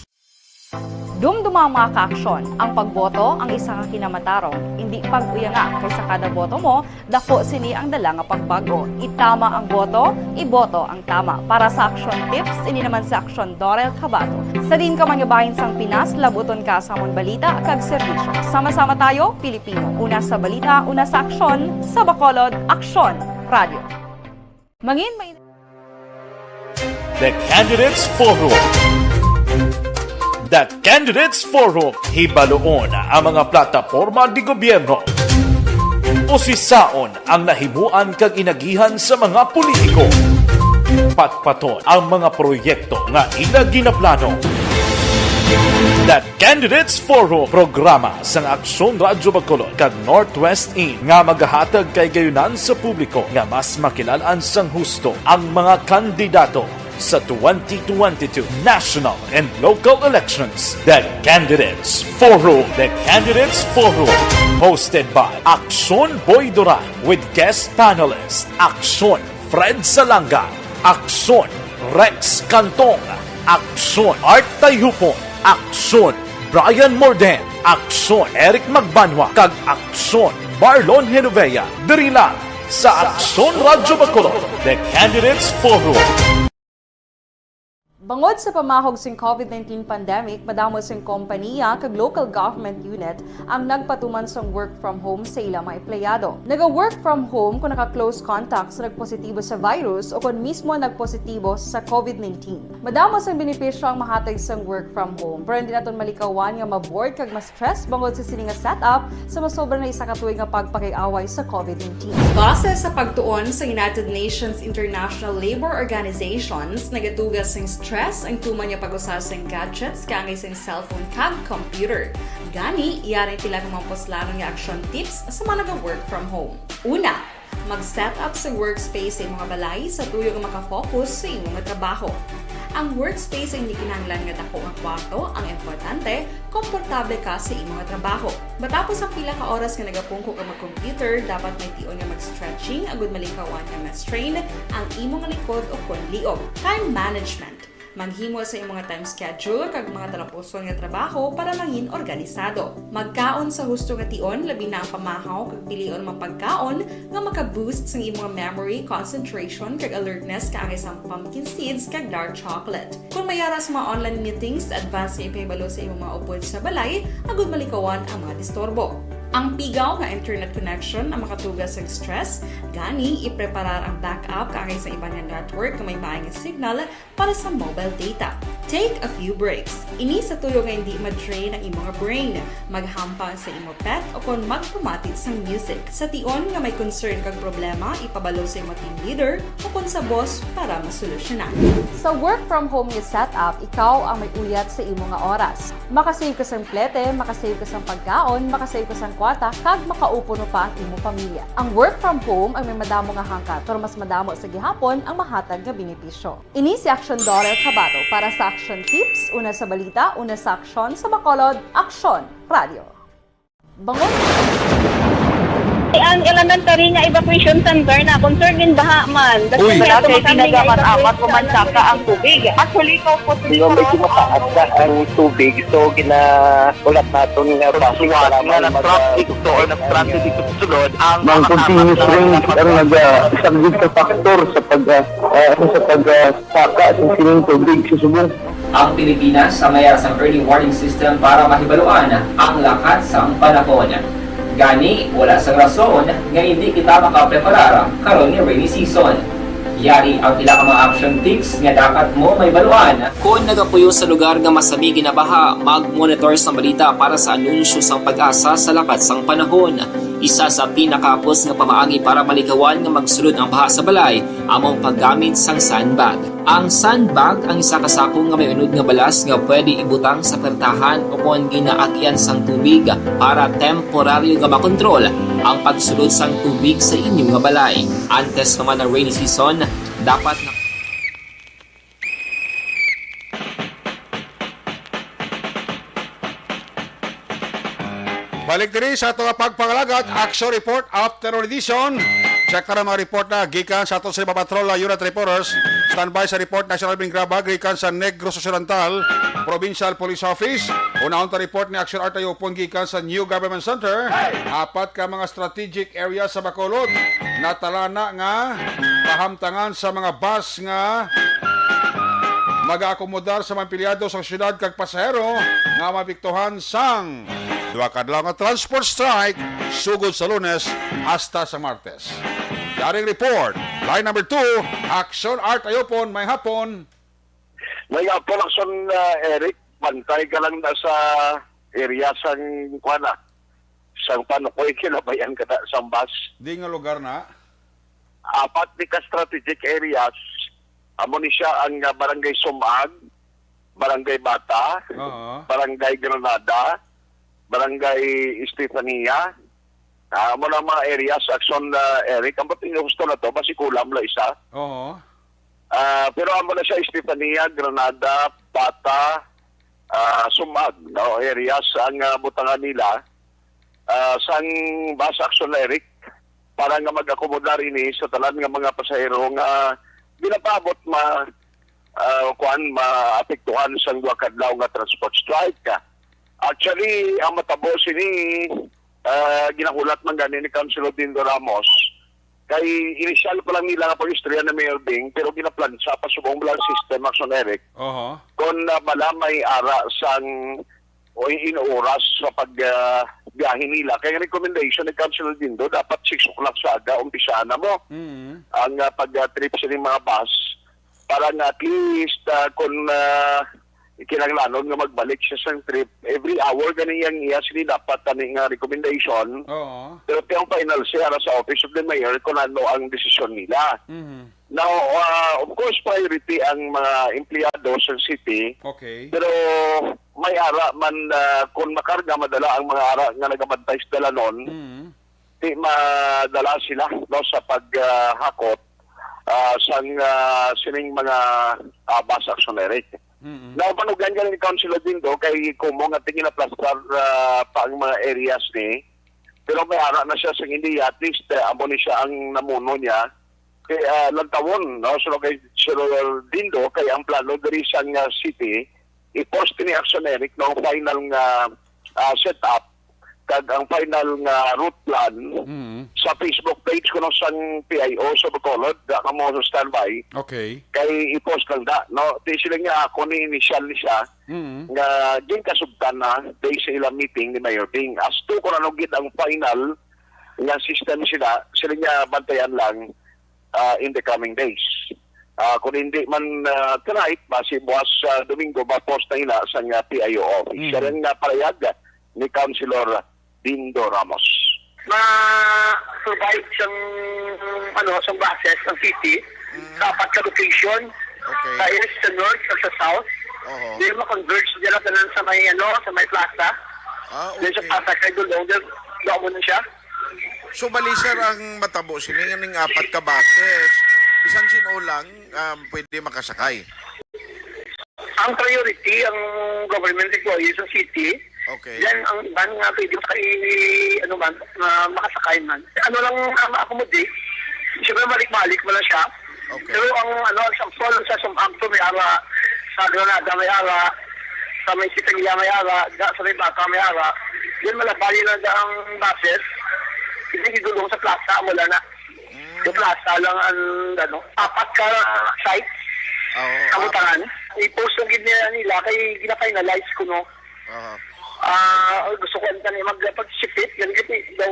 Dumduma, mga kaaksyon, ang pagboto ang isa ka kinamatarong. Indi pag-uyanga, kay sa kada boto mo, daku sini ang dala nga pagbag-o. Itama ang boto, iboto ang tama. Para sa Action Tips, ini naman si Aksyon Dorel Cabato. Sa diin ka man nga bahin sang Pinas, labuton ka sa amon balita kag serbisyo. Sama-sama tayo, Pilipino. Una sa balita, una sa aksyon, sa Bacolod, aksyon! Radyo. Mangin may The Candidates Forum. The Candidates Forum. Hibaluon ang mga plataporma di gobyerno. Usisaon ang nahimuan kag inagihan sa mga politiko. Patpaton ang mga proyekto nga ila ginaplano. The Candidates Forum, programa sang Aksyon Radyo Bacolod kag Northwest In nga magahatag kahigayonan sa publiko nga mas makilal-an sang husto ang mga kandidato sa twenty twenty-two national and local elections. The Candidates Forum. The Candidates Forum, hosted by Aksyon Boy Duran with guest panelist Aksyon Fred Salanga, Aksyon Rex Cantong, Aksyon Art Tayhupon, Aksyon Brian Morden, Aksyon Eric Magbanwa, kag Aksyon Marlon Genovea, diri lang sa Aksyon Radyo Bacolod, The Candidates Forum. Bangod sa pamahog sing COVID nineteen pandemic, madamo sing kompaniya kag local government unit ang nagpatuman sang work from home sa ila mga empleyado. Naga-work from home kung naka-close contact sa nagpositibo sa virus o kon mismo nagpositibo sa COVID nineteen. Madamo sang benepisyo ang mahatag sang work from home, pero hindi naton malikawan nga ma-bored kag ma-stress bangod sa sini nga setup sa masobra na isa ka tuig nga pagpakig-away sa COVID nineteen. Base sa pagtuon sa United Nations International Labor Organizations, nagatuga sing stress ang tuman nga pag-usa sing gadgets kaangay sing cellphone kag computer. Gani, yari ang pila ka mga puslanon nga action tips sa mga naga-work from home. Una, mag-set up sa workspace sa imo nga balay sa tuyo nga makafocus sa imo nga trabaho. Ang workspace ay hindi kinahanglan nga dako nga kwarto, ang importante, komportable ka sa imo nga trabaho. Matapos ang pila ka oras nga nagapungko ka mag-computer, dapat may tion nga mag-stretching agud malikawan nga ma-strain ang imo nga likod o kon liog. Time management. Maghimo sa imong nga time schedule kag mga talapuson nga trabaho para mangin organisado. Magkaon sa husto nga tion, labi na ang pamahaw kag pilion mga pagkaon nga maka-boost sang imong memory, concentration, kag alertness kaangay sang pumpkin seeds kag dark chocolate. Kung may ara sa mga online meetings, advance nga ipahibalo sa imong mga upod sa balay agud malikawan ang mga disturbo. Ang pigaw nga internet connection ang makatuga sang stress, gani ipreparar ang backup kaangay sa iban nga network nga may maayo nga signal para sa mobile data. Take a few breaks. Ini sa tuyo nga hindi ma-drain ang imo nga brain. Maghampang sa imo pet o kon magpamati sang music. Sa tion nga may concern kag problema, ipabalo sa imo team leader o kon sa boss para masolusyonan. Sa work from home nga setup, ikaw ang may uyat sa imo nga oras. Makasave ka sang plete, makasave ka sang pagkaon, makasave ka sang kwarta, kag makaupuno pa ang imo pamilya. Ang work from home ang may madamo nga hangkat, pero mas madamo sa gihapon ang mahatag nga benepisyo. Ini si Aksyon Dorer Cabato para sa Aksyon Tips, una sa balita, una sa aksyon, sa Bacolod, Aksyon Radio. Bangon! Ang elementary nga evacuation center na concerned din baha man. Uy! Wala kay tinaga man amat ko man saka ang tubig. Actually, ko po. Di ba, medyo mataas na ang tubig, so ginaulat naton nga basi nga nag-traffic to or nag-transit dito sa sulod ang mga continuous rain ang nagasaglit sa factor sa pag, ah, ah, sa pag, ah, saka sa sining tubig sa subong. Ang Pilipinas ang may ara sang early warning system para mahibaluan ang lakat sang panahon. Gani, wala sang rason nga hindi kita makapreparar karon nga rainy season. Yari ang pila ka mga action tips nga dapat mo mahibaluan. Kon nagapuyo sa lugar nga masami ginabaha, mag-monitor sang balita para sa anunsyo sang PAGASA sa lakat sang panahon. Isa sa pinakahapos nga pamaagi para malikawan nga magsulod ang baha sa balay amo ang paggamit sang sandbag. Ang sandbag ang isa ka sako nga may unod nga balas nga pwede ibutang sa pertahan o kon ginaagian sang tubig para temporaryo nga makontrol ang pagsulod sang tubig sa inyo nga balay. Antes pa man ang rainy season, dapat na Balik diri sa ato nga pagpangalagat, Action Report after edition. Check na ang mga report na gikan sa ato sa mga patrol, uh, unit reporters. Standby sa report na si Alvin Graba gikan sa Negros Occidental Provincial Police Office. Unahon ta report ni Action Art Ayupon gikan sa New Government Center. Apat ka mga strategic area sa Bacolod natalana nga kahamtangan sa mga bus nga mag-aakomodar sa mga empleyado sa syudad kag pasahero nga maapektuhan sang duha ka adlaw nga transport strike sugod sa Lunes hasta sa Martes. Yaring report. Line number two, Action Art Ayopon, may hapon. May hapon, Action, ah, Eric. Bantay ka lang na sa area sang, kuwan na, sang Panukoy, kinabayan ka na sang bus. Di nga lugar na? Apat ni ka strategic areas, amo ni siya ang, ah, Barangay Sumag, Barangay Bata, Oo. Barangay Granada, Barangay Estefania. Ah, amo na mga areas, Action, ah, Eric. Ang ba't yung gusto na to? Basi kulang mo lang isa. Oo. Ah, pero amo na siya, Estefania, Granada, Bata, ah, Sumag, no? Areas ang, ah, butangan nila, ah, sang bus, Action, Eric, para nga mag-akomodar ini sa tanan nga mga pasahero nga ginapaabot ma-, ah, kuan, maapektuhan sang duha ka adlaw nga transport strike. Actually, ang matabo sini, ah, ginahulat man gani ni Councilor Dindo Ramos, kay inisyal pa lang nila nga pag-istorya ni Mayor Bing, pero ginaplansa pa subong lang system, Action, Eric. Oho. Kung, ah, bala may ara sang o in oras sa pag, ah, biyahe nila. Kaya ang recommendation ni Councilor Dindo, dapat six o'clock sa aga, umpisahan na mo Mm. ang, ah, pag, ah, trip sa mga bus para nga at least, ah, kung, ah, kinahanglanon nga magbalik siya sa trip, every hour gani ang iya sini dapat tani nga recommendation. Oo. Pero ti ang final say ara sa Office of the Mayor kung ano ang desisyon nila. Mhm. Now, ah, of course, priority ang mga empleyado sa city. Okay. Pero may ara man, ah, kung makarga, madala ang mga ara nga nagabantay sa dalanon, Mm. di madala sila, no, sa pag, ah, hakot, ah, sang, ah, sining mga, ah, bus, Action, Eric. Mm-mm. Now, panugan ka ni Councilor Dindo kay kumo nga tingin na plastar, ah, pa ang mga areas ni. Pero may ara na siya sa India, at least, ah, amo ni siya ang namuno niya. Kay, ah, lantawon, no? So, kay Sir Dindo, kay ang plano diri sa nga city, i-post ni Action, Eric, no, ang final nga, ah, setup kag ang final nga route plan Mm. sa Facebook page kuno sang P I O sa Bacolod, da ka mo sa standby. Okay. Kay i-post lang da, no? Di sila nga ako ni initial ni siya Mm. nga ginkasugtan na based sa ilang meeting ni Mayor Bing. As to kung ano gid ang final nga system sila, sila nga bantayan lang, ah, in the coming days. Ah, kung hindi man, ah, tonight, basi buwas sa Domingo, ma-post na ina sa nga P I O office. Mm. Siya rin nga parayag ni Councilor Dindo Ramos. Ma-provide siyang, ano, siyang buses ang city Mm. sa apat ka location, Okay. sa east, sa north, at sa south. Oho. Then ma-converge nila tanan sa may, ano, sa may plaza. Ah, Then sa okay. plaza kay Dulong, then doon mo na siya. So, bali, sir, ang matabo sini nga ning apat ka buses, bisan sin-o lang, um, pwede makasakay? Ang priority, ang government employees sa city. Okay. Then, ang iban nga pwede makay-, ano man, ma-, makasakay man. Ano lang ang ma-accommodate, siyempre, balik-balik mo lang siya. Okay. Pero ang, ano, ang sample sa Sumag to, may ara, sa Granada may ara, sa may Sitangya may ara, da, sa may Bata may ara. Then, malabali na da ang buses. Hindi gidulong sa plaza, wala na. Mm. Sa plaza lang ang, ano, apat ka sites Oo, sa apat. Butangan. I-post lang gid nila, nila kay gina-finalize ko, no? Aha. Ah, gusto ko ang kani mag-, pag-sipit, ganun kasi daw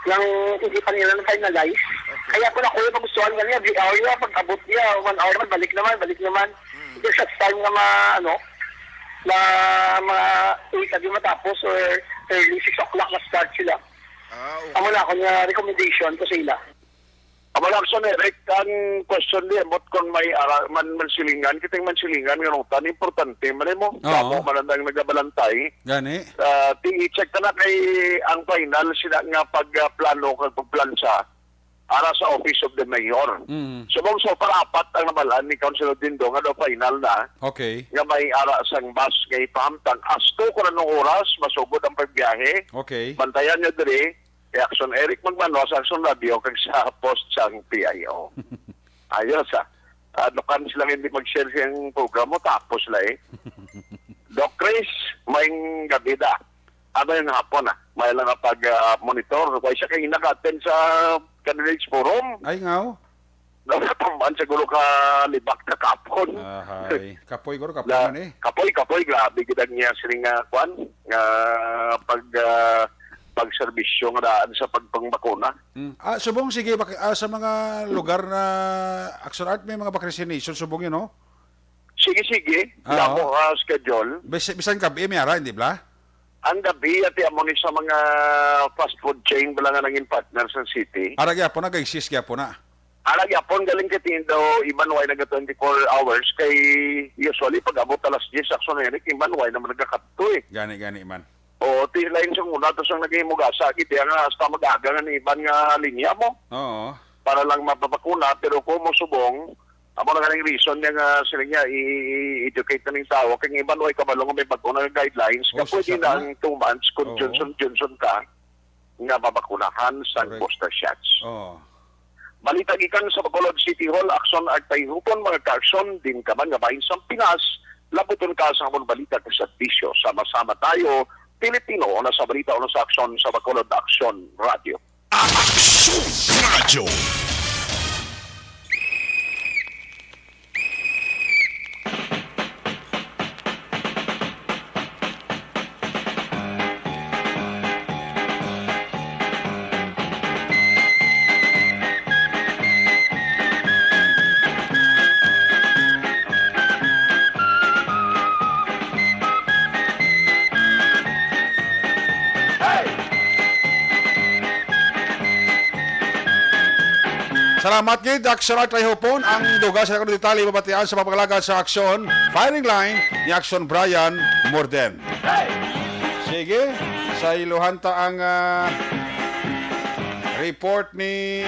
lang hindi pa nila na-finalize. Okay. Kaya po na kuya, magustuhan nga niya, every hour niya, pag abot niya, one hour naman, balik naman, balik naman. Hmm. Kasi sa time nga ma-, ano, na mga eight abi matapos or early six o'clock na-start sila. Ah, okay. Amo na ako nga recommendation ko sa ila. Amo lang, Son Eric, ang question di, ambot kung may ara-, man, mansilingan, kitang mansilingan nga ruta, importante, man mo, Oo. Damo man ang nagabalantay. Gani? Ah, ti i-check ka na kay ang final sila nga pag, ah, plano kag pagplansa ara sa Office of the Mayor. Mm. So, mong so, para apat ang nabalaan ni Councilor Dindo nga daw final na, Okay. nga may ara sang bus nga ipahamtang. As to kung anong oras, masugod ang pagbiyahe. Okay. Bantayan niyo diri, kay Action Eric Magbanwa sa Action Radio kag sa post sang P I O. Ayos, ah. Ano kan sila hindi mag-share siyang programa, tapos la eh. Doc Chris, maayong gabi da. Ano yung hapon, ah? May lang nga pag, ah, monitor. Kaya siya kayo nag-attend sa Candidates Forum. Ay, ngaw? Nagkatamaan siguro ka libak na kapon. Ahay. Kapoy, guro, kapoy Na, man eh. kapoy, kapoy, grabe gid ang niya sining nga kwan, nga pag, ah, pagserbisyo nga daan sa pagpangbakuna. Mm. Ah, subong, sige, bak-, ah, sa mga lugar na Action Art, may mga vaccination, subong yun, no? Sige, sige. Ah, Damo oo. Ka schedule. Bis-, bisan gabi, may ara, hindi bla? Ang gabi, ati amo ni sa mga fast food chain, bala nga nangin partner sa city. Ara gyapon na, nag-exist gyapon na. Ara gyapon, galing kay Tindo, iban way naga twenty-four hours, kay usually pag abot alas diyes, Action Eric, iban way naman nagakadto eh. Gani, gani man. O, ti-, lain sang una, to sang nagahimugasa, gid, nga hasta mag-aga nga ni iban nga linya mo. Oo. Para lang mapabakuna, pero kung mo subong, amo na ganing reason niya nga sila niya, i-, i-, educate na ning tawo, kay ang iban way kabalo nga may bag-o na nga guidelines, nga Oo, pwede sa na na. Ang two months, kung Oo. Johnson, Johnson ka, nga mabakunahan sang Correct. Booster shots. Oo. Balita gikan sa Bacolod City Hall, Action Art Tayhupon, mga ka-aksyon, din ka man nga bahin sang Pinas, labuton ka sa amon balita kag serbisyo. Sama-sama tayo, Pilipino, una sa balita, una sa aksyon, sa Bacolod Aksyon Radio. Aksyon Radio. Salamat gid, Action Art Tayhupon. Ang dugang sa detalye mabatian sa pagpangalaga sa aksyon. Firing line ni Action Brian Morden. Sige, sa iluhan ta ang, ah, report ni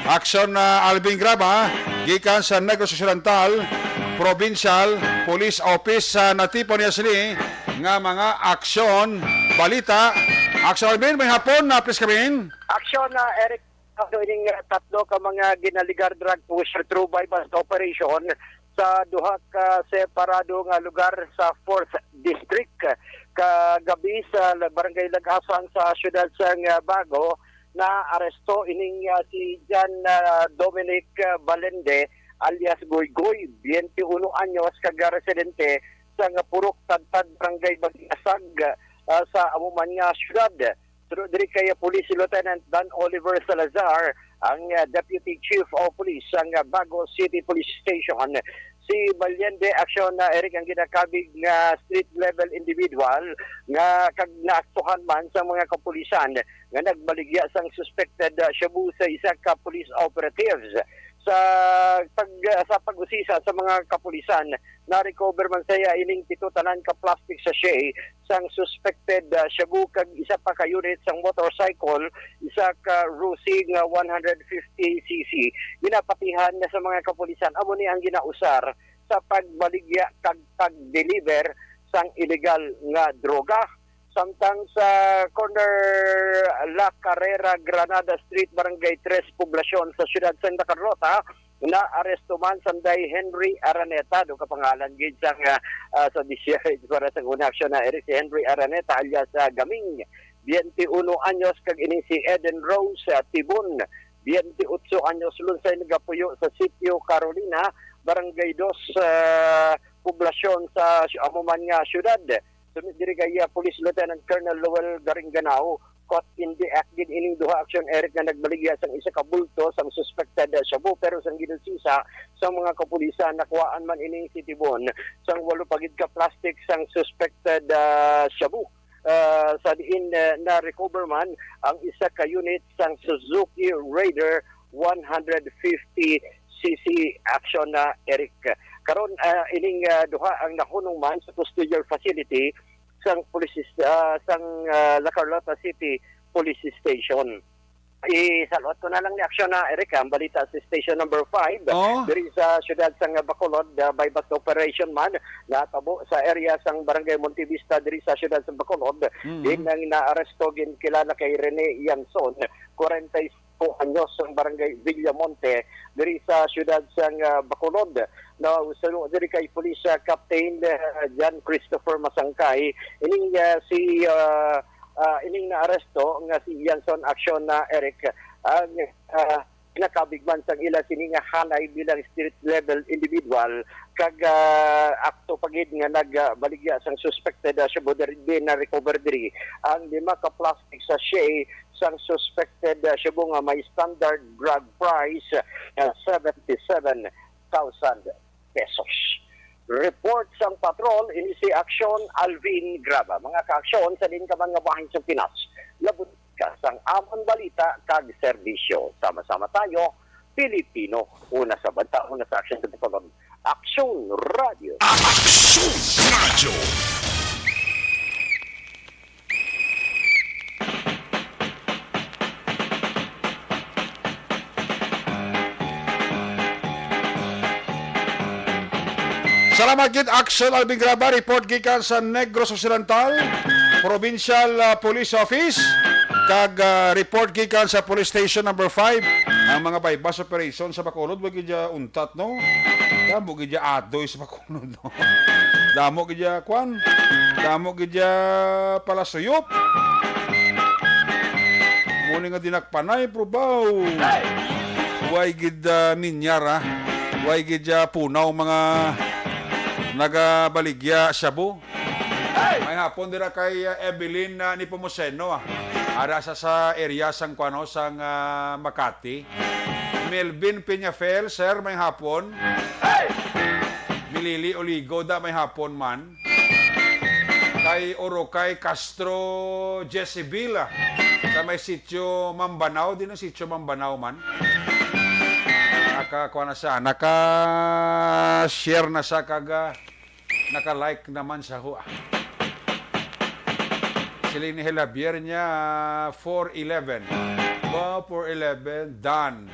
Action, ah, Alvin Graba, gikan sa Negros Occidental Provincial Police Office, sa natipon niya sini nga mga aksyon. Balita, Action Alvin, may hapon na, please, kami. Action, ah, Eric, ano ining, ah, tatlo ka mga ginaligar drug pusher through buy-bust operation sa duha ka separado nga lugar sa Fourth District. Kagabi sa la-, Barangay Lagasang sa siyudad sang, ah, Bago, naaresto ining, ah, si John, ah, Dominic, ah, Balende alias Goygoy, twenty-one anyos, kag residente sang Purok Tadtad, Barangay Baginasag, ah, sa amo man nga siyudad. Suno diri kay Police Lieutenant Dan Oliver Salazar, ang, ah, Deputy Chief of Police sang, ah, Bago City Police Station. Si Ballende Action, ah, Eric, ang ginakabig nga street level individual nga kag naaktuhan man sa mga kapulisan nga nagbaligya sang suspected, ah, shabu sa isa ka police operatives. Sa pag-, ah, sa pag-usisa sa mga kapulisan, na-recover man sa iya ining pito tanan ka plastic sachet sang suspected, ah, shabu kag isa pa ka unit sang motorcycle, isa ka Rusi nga one hundred fifty C C. Ginapatihan na sa mga kapulisan, amo ni ang ginausar sa pagbaligya kag pag-deliver sang illegal nga droga. Samtang sa corner La Carrera, Granada Street, Barangay Tres, Poblacion sa siyudad sang Santa Carlota, naaresto man sanday Henry Araneta, do kapangalan gid sang, ah, ah, sa D C I para sa una aksyon na Eric, si Henry Araneta alias, ah, Gaming, twenty-one anyos, kag ini si Eden Rose, ah, Tibon, twenty-ocho anyos, lunsay nagapuyo sa Sitio Carolina, Barangay Dos, ah, Poblacion sa sy-, amo man nga siyudad. Suno diri kay, ah, Police Lieutenant Colonel Lowell Garingganao, caught in the act gid ining duha aksyon, Eric, nga nagbaligya sang isa ka bulto sang suspected, ah, shabu, pero sang ginusisa sa mga kapulisan, nakuhaan man ining si Tibon sang walo pa gid ka plastic sang suspected, ah, shabu. Ah, sa diin, ah, na-recover man ang isa ka unit sang Suzuki Raider one hundred fifty C C aksyon na, Eric. Karon, ah, ining, ah, duha ang nahunong man sa custodial facility sang police, ah, sang, ah, La Carlota City Police Station. Isalot ko na lang ni aksyon na, Eric, ang balita sa station number five. Oh. Diri sa siyudad sang Bacolod, ah, buy-bust operation man, natabo sa area sang Barangay Montevista diri sa siyudad sang Bacolod. Mm. Din ang naaresto, ginkilala kay Rene Yanson, kwarenta y cinco anyos, ang Barangay Villamonte, diri sa siyudad sang, ah, Bacolod. Na, suno diri kay Police, ah, Captain, ah, John Christopher Masangkay, ining, ah, si, ah, ah, ining naaresto nga si Yanson Action na Eric, ang, ah, nakabig man sang ila sini nga hanay bilang street level individual, kag, ah, akto pa gid nga nagbaligya sang suspected, ah, shabu diri na recover diri ang lima ka plastic sachet sang suspected, ah, shabu nga may standard drug price nga seventy seven thousand pesos. Report sang patrol, ini si Aksyon Alvin Graba. Mga kaaksyon sa diin ka man nga bahin sa Pinas, labot ka sang amon balita kag serbisyo. Sama-sama tayo, Pilipino. Una sa banta, una sa aksyon sa Tagalog. Aksyon Radio. Aksyon Radio. Salamat gid, Aksyon Alvin Graba. Report gikan sa Negros Occidental Provincial, ah, Police Office, kag, ah, report gikan sa Police Station Number Five. Ang mga buy-bust operation sa Bacolod, wa gid dya untat, no? Damo gid dya adoy sa Bacolod, no? Damo gid dya, kwan? Damo gid dya palasuyop. Muli nga dinakpanay, probaw. Way gid, ah, minyar, ah. Way gid, ah, punaw, mga nagabaligya shabu. May hapon dira kay, ah, Evelyn, ah, Nepomuceno, ah. Ara sa, sa area sang, kuano, sang, ah, Makati. Melvin Peñafel, sir, may hapon. Milili Oligo, da, may hapon man. Kay Orokay Castro Jezebel, ah, sa may sitio Mambanaw, din ang sitio Mambanaw man. Naka, kuha na siya, naka-share na siya, kag, ah, naka-like naman sa hua. Siling ni Javier niya, four eleven. Ba, four eleven, done.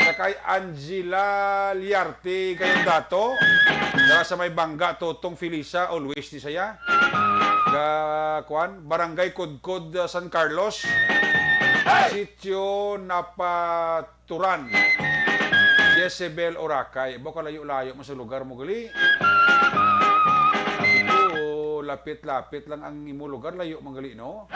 Sa kay Angela Liarte, kayong dato. Dara sa may Bangga, Totong Felisa, always ni saya. Ga, kwan, Barangay Kudkod, uh, San Carlos. Sitio Napaturan. Jezebel Orakay. Ba, kalayo-layo mo sa lugar mo gali. Sabi ko, lapit-lapit lang ang imo lugar, layo man gali, no?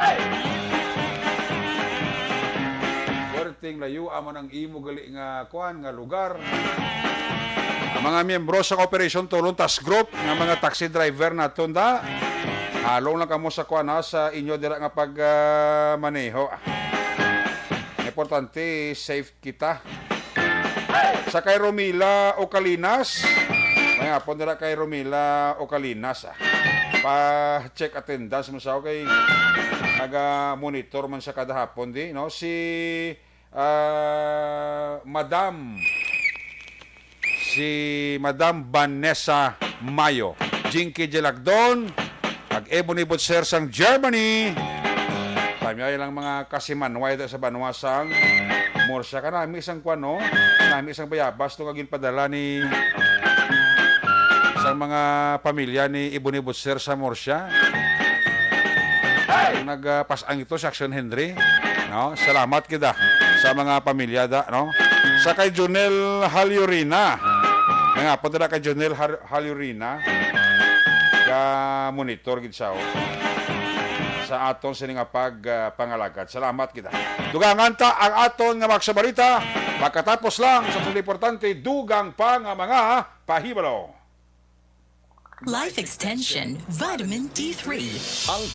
Perting layo amon ang imo gali nga kuan nga lugar. Ang mga miyembro sa Operation Tulong Task Group nga mga taxi driver naton da, halong lang kamo sa kuan, ha, sa inyo dira nga pag, ah, maneho. Importante, safe kita. Sa kay Romila Ocalinas, may hapon dira kay Romila Ocalinas, ah. Pa-check attendance mo sa, okay? Naga-monitor man sa kada hapon, di, no? Si, ah, Madam, si Madam Vanessa Mayo, Jinky Jelagdon, kag Ebony Butser sang Germany. Tamyay lang mga kasimanway da sa banwa sang Murcia. Kanami sang kuan, no? Kanami sang bayabas to nga ginpadala ni sa mga pamilya ni Ebony Butser sa Murcia. Nagpas-ang ito si Action Henry, no? Salamat kita sa mga pamilya da, no? Sa kay Jonel Halyurina. Nga po dira kay Jonel Har-, Halyurina. Ga-monitor gid siya, oh, sa aton sini nga pag, ah, pangalagad. Salamat kita. Dugangan ta ang aton nga mga balita. Pagkatapos lang sa mga importante, dugang pa nga mga pahibalo. Life Extension Vitamin D three. Ang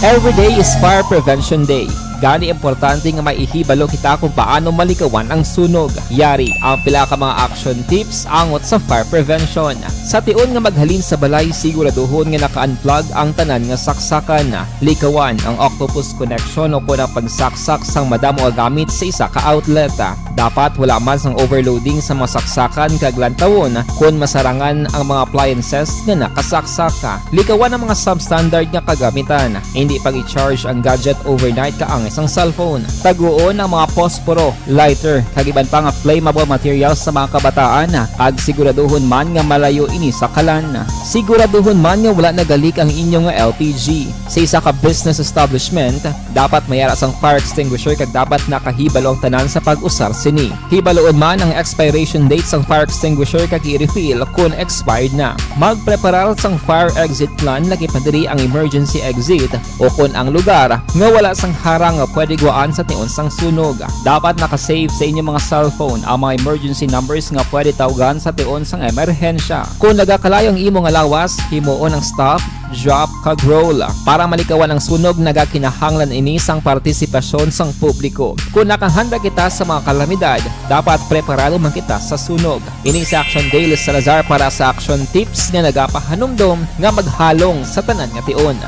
Every day is Fire Prevention Day. Gani, importante nga maihibalo kita kung paano malikawan ang sunog. Yari ang pila ka mga action tips angot sa fire prevention. Sa tion nga maghalin sa balay, siguraduhon nga naka-unplug ang tanan nga saksakan. Likawan ang octopus connection o kon ang pagsaksak sang madamo nga gamit sa isa ka outlet. Dapat wala man sang overloading sa mga saksakan kag lantawon kon masarangan ang mga appliances nga nakasaksak. Likawan ang mga substandard nga kagamitan. Hindi pag-i-charge ang gadget overnight kaangay sang cellphone. Taguon ang mga posporo, lighter, kag iban pa nga flammable materials sa mga kabataan, kag siguraduhon man nga malayo ini sa kalan. Siguraduhon man nga wala nagalik ang inyo nga L P G. Sa isa ka business establishment, dapat may ara sang fire extinguisher kag dapat nakahibalo ang tanan sa pag-usar sini. Hibaloon man ang expiration date sang fire extinguisher kag i-refill kon expired na. Magpreparar sang fire exit plan, lakip na diri ang emergency exit, o kon ang lugar nga wala sang harang nga pwede guwaan sa tion sang sunog. Dapat naka-save sa inyong mga cellphone ang mga emergency numbers nga pwede tawgan sa tion sang emerhensya. Kon nagakalayo ang imo nga lawas, himuon ang stop, drop, kag roll. Para malikawan ang sunog, nagakinahanglan ini sang partisipasyon sang publiko. Kon nakahanda kita sa mga kalamidad, dapat preparado man kita sa sunog. Ini si Action Daily Salazar para sa Action Tips nga nagapahanumdom nga maghalong sa tanan nga tion.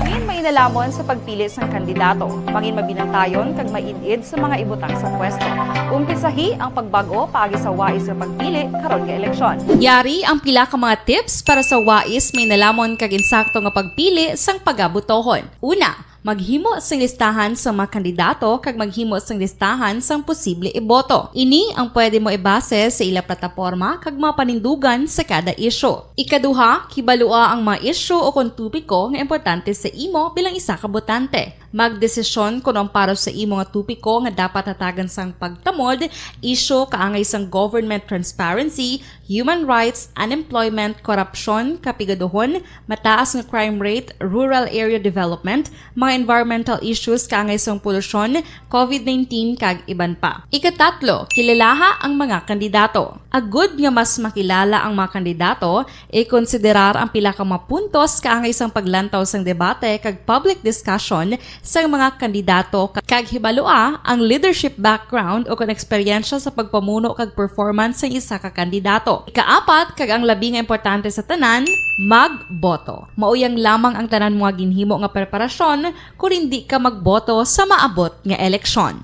Mangin mainalamon sa pagpili sang kandidato. Mangin mabinantayon kag maid-id sa mga ibutang sa pwesto. Umpisahi ang pagbag-o paagi sa wais nga pagpili karon nga eleksyon. Yari ang pila ka mga tips para sa wais, mainalamon kag insakto nga pagpili sang pagabotohon. Una, maghimo sing listahan sa mga kandidato kag maghimo sing listahan sang posible iboto. Ini ang pwede mo ibase sa ila plataporma kag mga panindugan sa kada isyu. Ikaduha, kibalua ang mga isyu o kon topiko nga importante sa imo bilang isa ka botante. Magdesisyon kon ang para sa imo nga topiko nga dapat hatagan sang pagtamod, isyu kaangay sang government transparency, human rights, unemployment, korupsyon, kapigaduhon, mataas nga crime rate, rural area development, mga environmental issues kaangay sang polusyon, covid nineteen, kag iban pa. Ikatatlo, kilalaha ang mga kandidato. Agud nga mas makilala ang mga kandidato, ikonsiderar ang pila ka mga puntos kaangay sang paglantaw sang debate kag public discussion sang mga kandidato, kag hibalua ang leadership background o kon eksperyensya sa pagpamuno kag performance sang isa ka kandidato. Ikaapat, kag ang labi nga importante sa tanan, magboto. Mauyang lamang ang tanan mo nga ginhimo nga preparasyon kon indi ka magboto sa maabot nga eleksyon.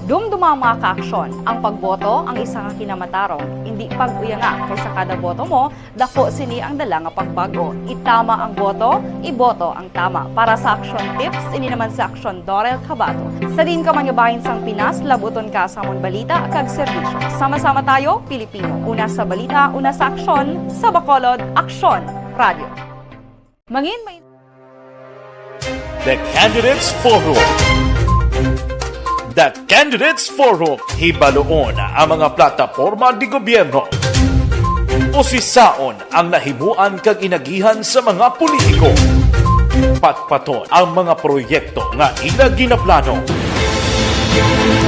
Dumduma ang mga kaaksyon. Ang pagboto ang isa ka kinamatarong. Indi pag-uyanga, kay sa kada boto mo, dako sini ang dala nga pagbag-o. Itama ang boto, iboto ang tama. Para sa Action Tips, ini naman si Action Dorel Cabato. Sa diin ka man nga bahin sang Pinas, labuton ka sa amon balita kag serbisyo. Sama-sama tayo, Pilipino. Una sa balita, una sa aksyon, sa Bacolod, Aksyon Radio. Mangin may The Candidates Forum. The Candidates Forum. Hibaluon ang mga plataporma di gobyerno. Usisaon ang nahimuan kag inagihan sa mga politiko. Patpaton ang mga proyekto nga ila ginaplano.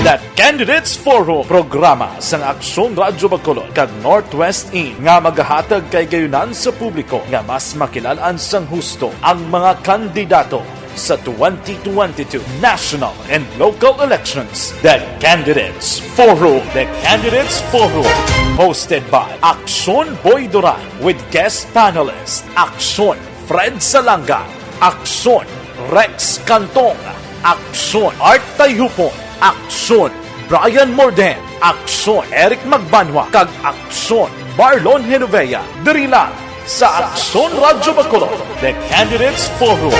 The Candidates Forum, programa sang Aksyon Radyo Bacolod kag Northwest In nga magahatag kay gayunan sa publiko nga mas makilalan sang husto ang mga kandidato sa twenty twenty-two national and local elections. The Candidates Forum. The Candidates Forum, hosted by Aksyon Boy Duran with guest panelist Aksyon Fred Salanga, Aksyon Rex Cantong, Aksyon Art Tayhupon, Aksyon Brian Morden, Aksyon Eric Magbanwa, kag Aksyon Marlon Genovea. Diri lang sa Aksyon Radyo Bacolod, The Candidates Forum.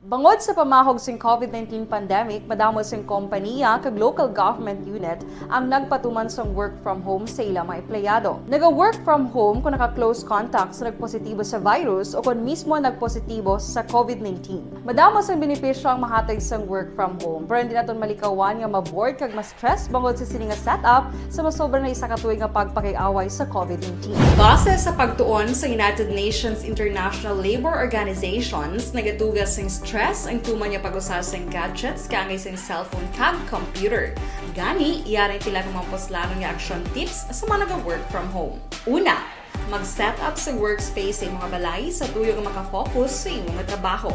Bangod sa pamahog sing covid nineteen pandemic, madamo sing kompaniya kag local government unit ang nagpatuman sang work from home sa ila mga empleyado. Naga-work from home kon naka-close contact sa nagpositibo sa virus o kon mismo nagpositibo sa covid nineteen. Madamo sang benepisyo ang mahatag sang work from home, pero hindi naton malikawan nga ma-bored kag ma-stress bangod sa sini nga setup sa masobra na isa ka tuig nga pagpakig-away sa covid nineteen. Base sa pagtuon sa United Nations International Labour Organizations, nagaduga sing stress ang tuman nga pag-usa sing gadgets kaangay sing cellphone kag computer. Gani, yari ang pila ka mga puslanon nga action tips sa mga naga-work from home. Una, Mag-set up sa workspace sa imong balay sa tuyo nga makafocus sa imong trabaho.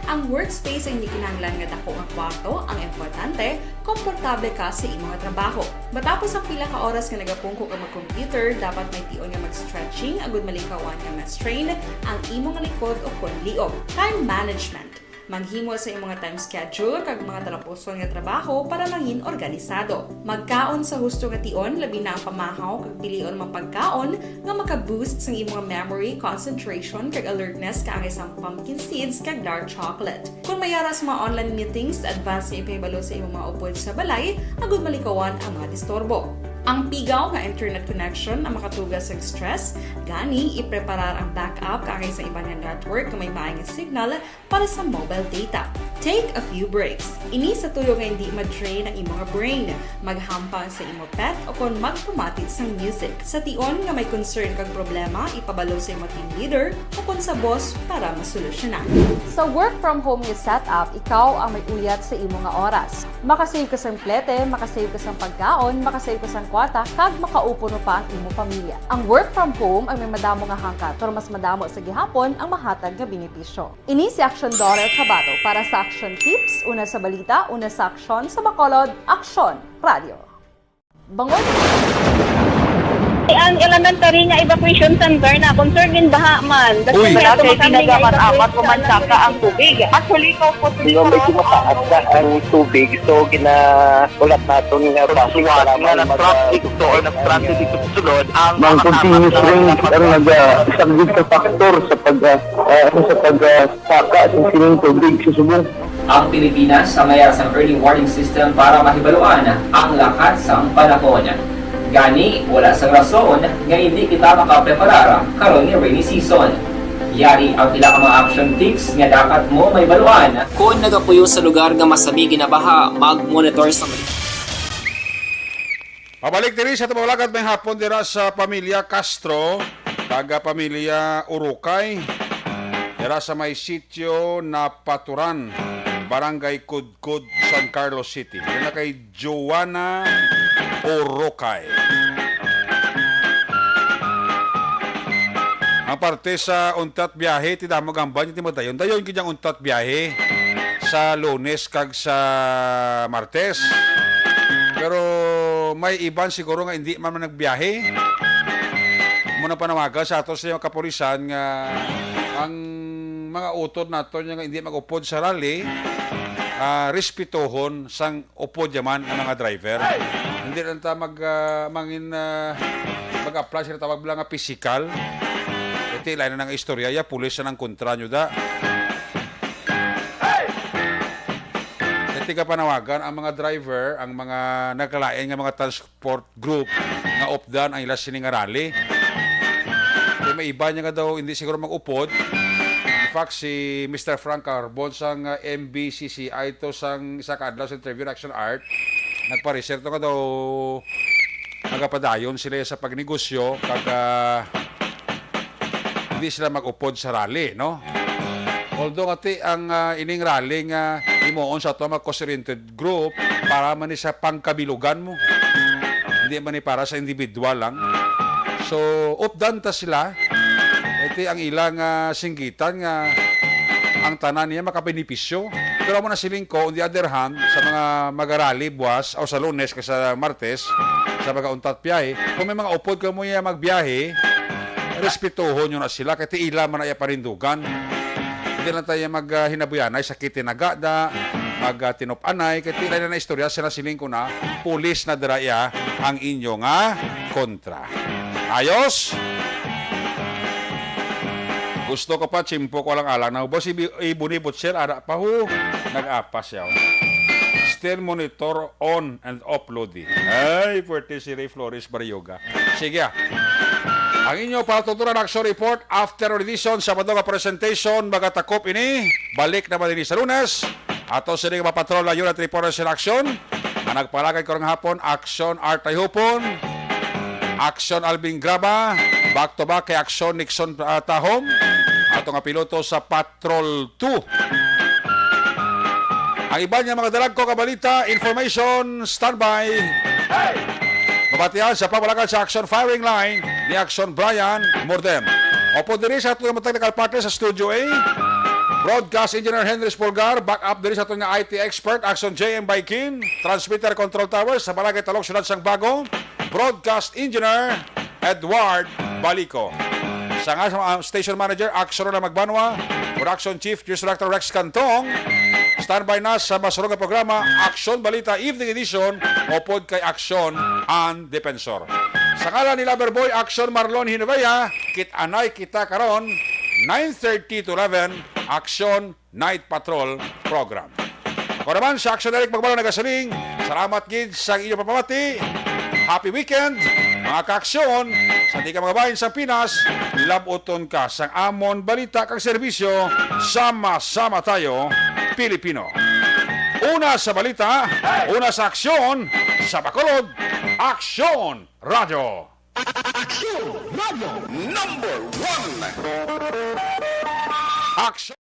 Ang workspace ay hindi kinahanglan nga dako nga kwarto, ang importante, komportable ka sa imong trabaho. Matapos ang pila ka oras nga nagapungko ka mag-computer, dapat may tion nga mag-stretching agud malikawan nga ma-strain ang imong likod o kon liog. Time management. Maghimo sa imong time schedule kag mga talapuson nga trabaho para mangin organisado. Magkaon sa husto nga tion, labi na ang pamahaw kag pilion mga pagkaon nga maka-boost sang imong memory, concentration, kag alertness kaangay sang pumpkin seeds kag dark chocolate. Kung may ara sa mga online meetings, advance nga ipahibalo sa imong mga upod sa balay agud malikawan ang mga disturbo. Ang pigaw nga internet connection ang makatuga sa stress, gani ipreparar ang backup kaangay sa iban nga network nga may maay nga signal para sa mobile data. Take a few breaks. Ini sa tuyo nga hindi ma-drain ang imong brain. Maghampang sa imo pet o kon magpamati sang music. Sa tion nga may concern kag problema, ipabalo sa imo team leader o kon sa boss para masolusyonan. Sa work from home nga setup, ikaw ang may uyat sa imo nga oras. Makasave ka sang plete, makasave ka sang pagkaon, makasave ka sang kwarta, kag makaupod pa ang imo pamilya. Ang work from home ang may madamo nga hangkat, pero mas madamo sa gihapon ang mahatag nga benepisyo. Ini si Aksyon Daughter Kabato para sa Aksyon Tips, una sa balita, una sa aksyon, sa Bacolod, Aksyon Radio. Bangon! Ang elementary nga evacuation center na concern gin baha man. Uy! Wala kay tinaga man amat ko man saka ang tubig. Actually, ko po. Medyo mataas na ang tubig, so gina-, ulat naton nga basi nga nag-traffic to or nag-transit dito sa sulod ang mga continuous rain ang nag-, ah, isang big factor sa pag, ah, ah, sa pag, ah, saka sa sining tubig sa subong. Ang Pilipinas ang may sang early warning system para mahibaluan ang lakat sang panahon. Gani, wala sang rason nga hindi kita makapreparar karon nga rainy season. Yari ang pila ka mga action tips nga dapat mo mahibaluan. Kon nagapuyo sa lugar nga masami ginabaha, mag-monitor sa Pabalik diri sa Tumawlagad may hapon dira sa pamilya Castro, taga pamilya Urukay, dira sa may sitio Napaturan, Barangay Kudkod, San Carlos City. Dira na kay Joanna Urukay. Ang parte sa untat biyahe, ti damo gamban, ti madayon. Dayon gid ang untat biyahe sa Lunes kag sa Martes. Pero may iban siguro nga hindi man, man nagbiyahe. Muna panawagan sa ato sa kapulisan nga ang mga utod nato nga hindi mag-upod sa rally, ah, respetohon sang upod yaman ang mga driver. Hindi lang ta mag, ah, mangin, ah, mag-apply sila tawag lang nga pisikal. Iti lain na nga istorya, ya, pulis na nang kontra nyo da. Iti kapanawagan ang mga driver, ang mga nagkalain nga mga transport group nga updan ang ila sini nga rally. Kay may iba niya nga daw hindi siguro mag-upod. In fact, si Mister Frank Carbon sang, ah, M B C C I to sang isa ka adlaw sa interview na Action Art, nagpareser to nga daw nagapadayon sila sa pagnegosyo kag, ah, hindi sila mag-upod sa rally, no? Although nga ti ang, ah, ining rally nga himuon sa ato mga cost-oriented group para man ni sa pangkabilugan mo. Hindi man ni para sa individual lang. So, updan ta sila. Iti ang ilang, ah, singgitan nga ang tanan niya makabenepisyo. Pero amo na siling ko, on the other hand, sa mga magarali buwas o sa Lunes kag sa Martes, sa mga untat biyahe, kung may mga upod kamo niya magbiyahe, respetuhon nyo na sila, kay ti ila man na iya parindugan. Hindi lang tayo mag, ah, hinabuyanay, sakit tinaga da, mag, ah, tinup-anay, kay ti ila na istorya, sila siling ko na, pulis na dira iya ang inyo nga kontra. Ayos? Gusto ko pa, chimpo ko lang alang. Naubos si Bi-, Ibon ni Butcher, ara pa ho. Nag-apas yaw. Still monitor on and off, Lodi. Ay, puwerte si Ray Flores Barrioga. Sige, ah. Ang inyo patuturan action report after edition sa Sabado nga presentation, magatakop ini. Balik naman ini sa Lunes. Ato sini nga mapatrol ang Unit Reporters in Action nga nagpalagay karong hapon, Action Art Tayhupon, Action Alvin Graba, back to back kay Action Nixon, ah, Tahom, ato nga piloto sa Patrol two. Ang iban nga mga dalagko nga balita, information, standby. Batian sa pamalakan sa Action Firing Line ni Action Brian Mordem. Upod diri sa aton mga technical partner sa Studio A, Broadcast Engineer Henry Spolgar, back up diri sa aton nga I T expert, Action J M Baikin, Transmitter Control Tower sa Barangay Talong, Siyudad sang Bago, Broadcast Engineer Edward Balico. Sa nga sa mga station manager, Action na Magbanwa, Production Chief, News Director Rex Cantong, standby na sa masulog nga programa, Action Balita Evening Edition, upod kay Action ang Defensor. Sa ngalan ni Lover Boy, Action Marlon Hinovea, kit-anay kita karon, nine thirty to eleven, Action Night Patrol Program. Ako naman, sa Action Eric Magbanwa nagasiling, salamat gid sa inyo papamati. Happy weekend, mga kaaksyon, sa di ka mga bahin sa Pinas, labuton ka sang amon balita kag serbisyo, sama-sama tayo, Pilipino. Una sa balita, una sa aksyon, sa Bacolod, Aksyon Radyo. Aksyon Radyo. Number one. Aksyon.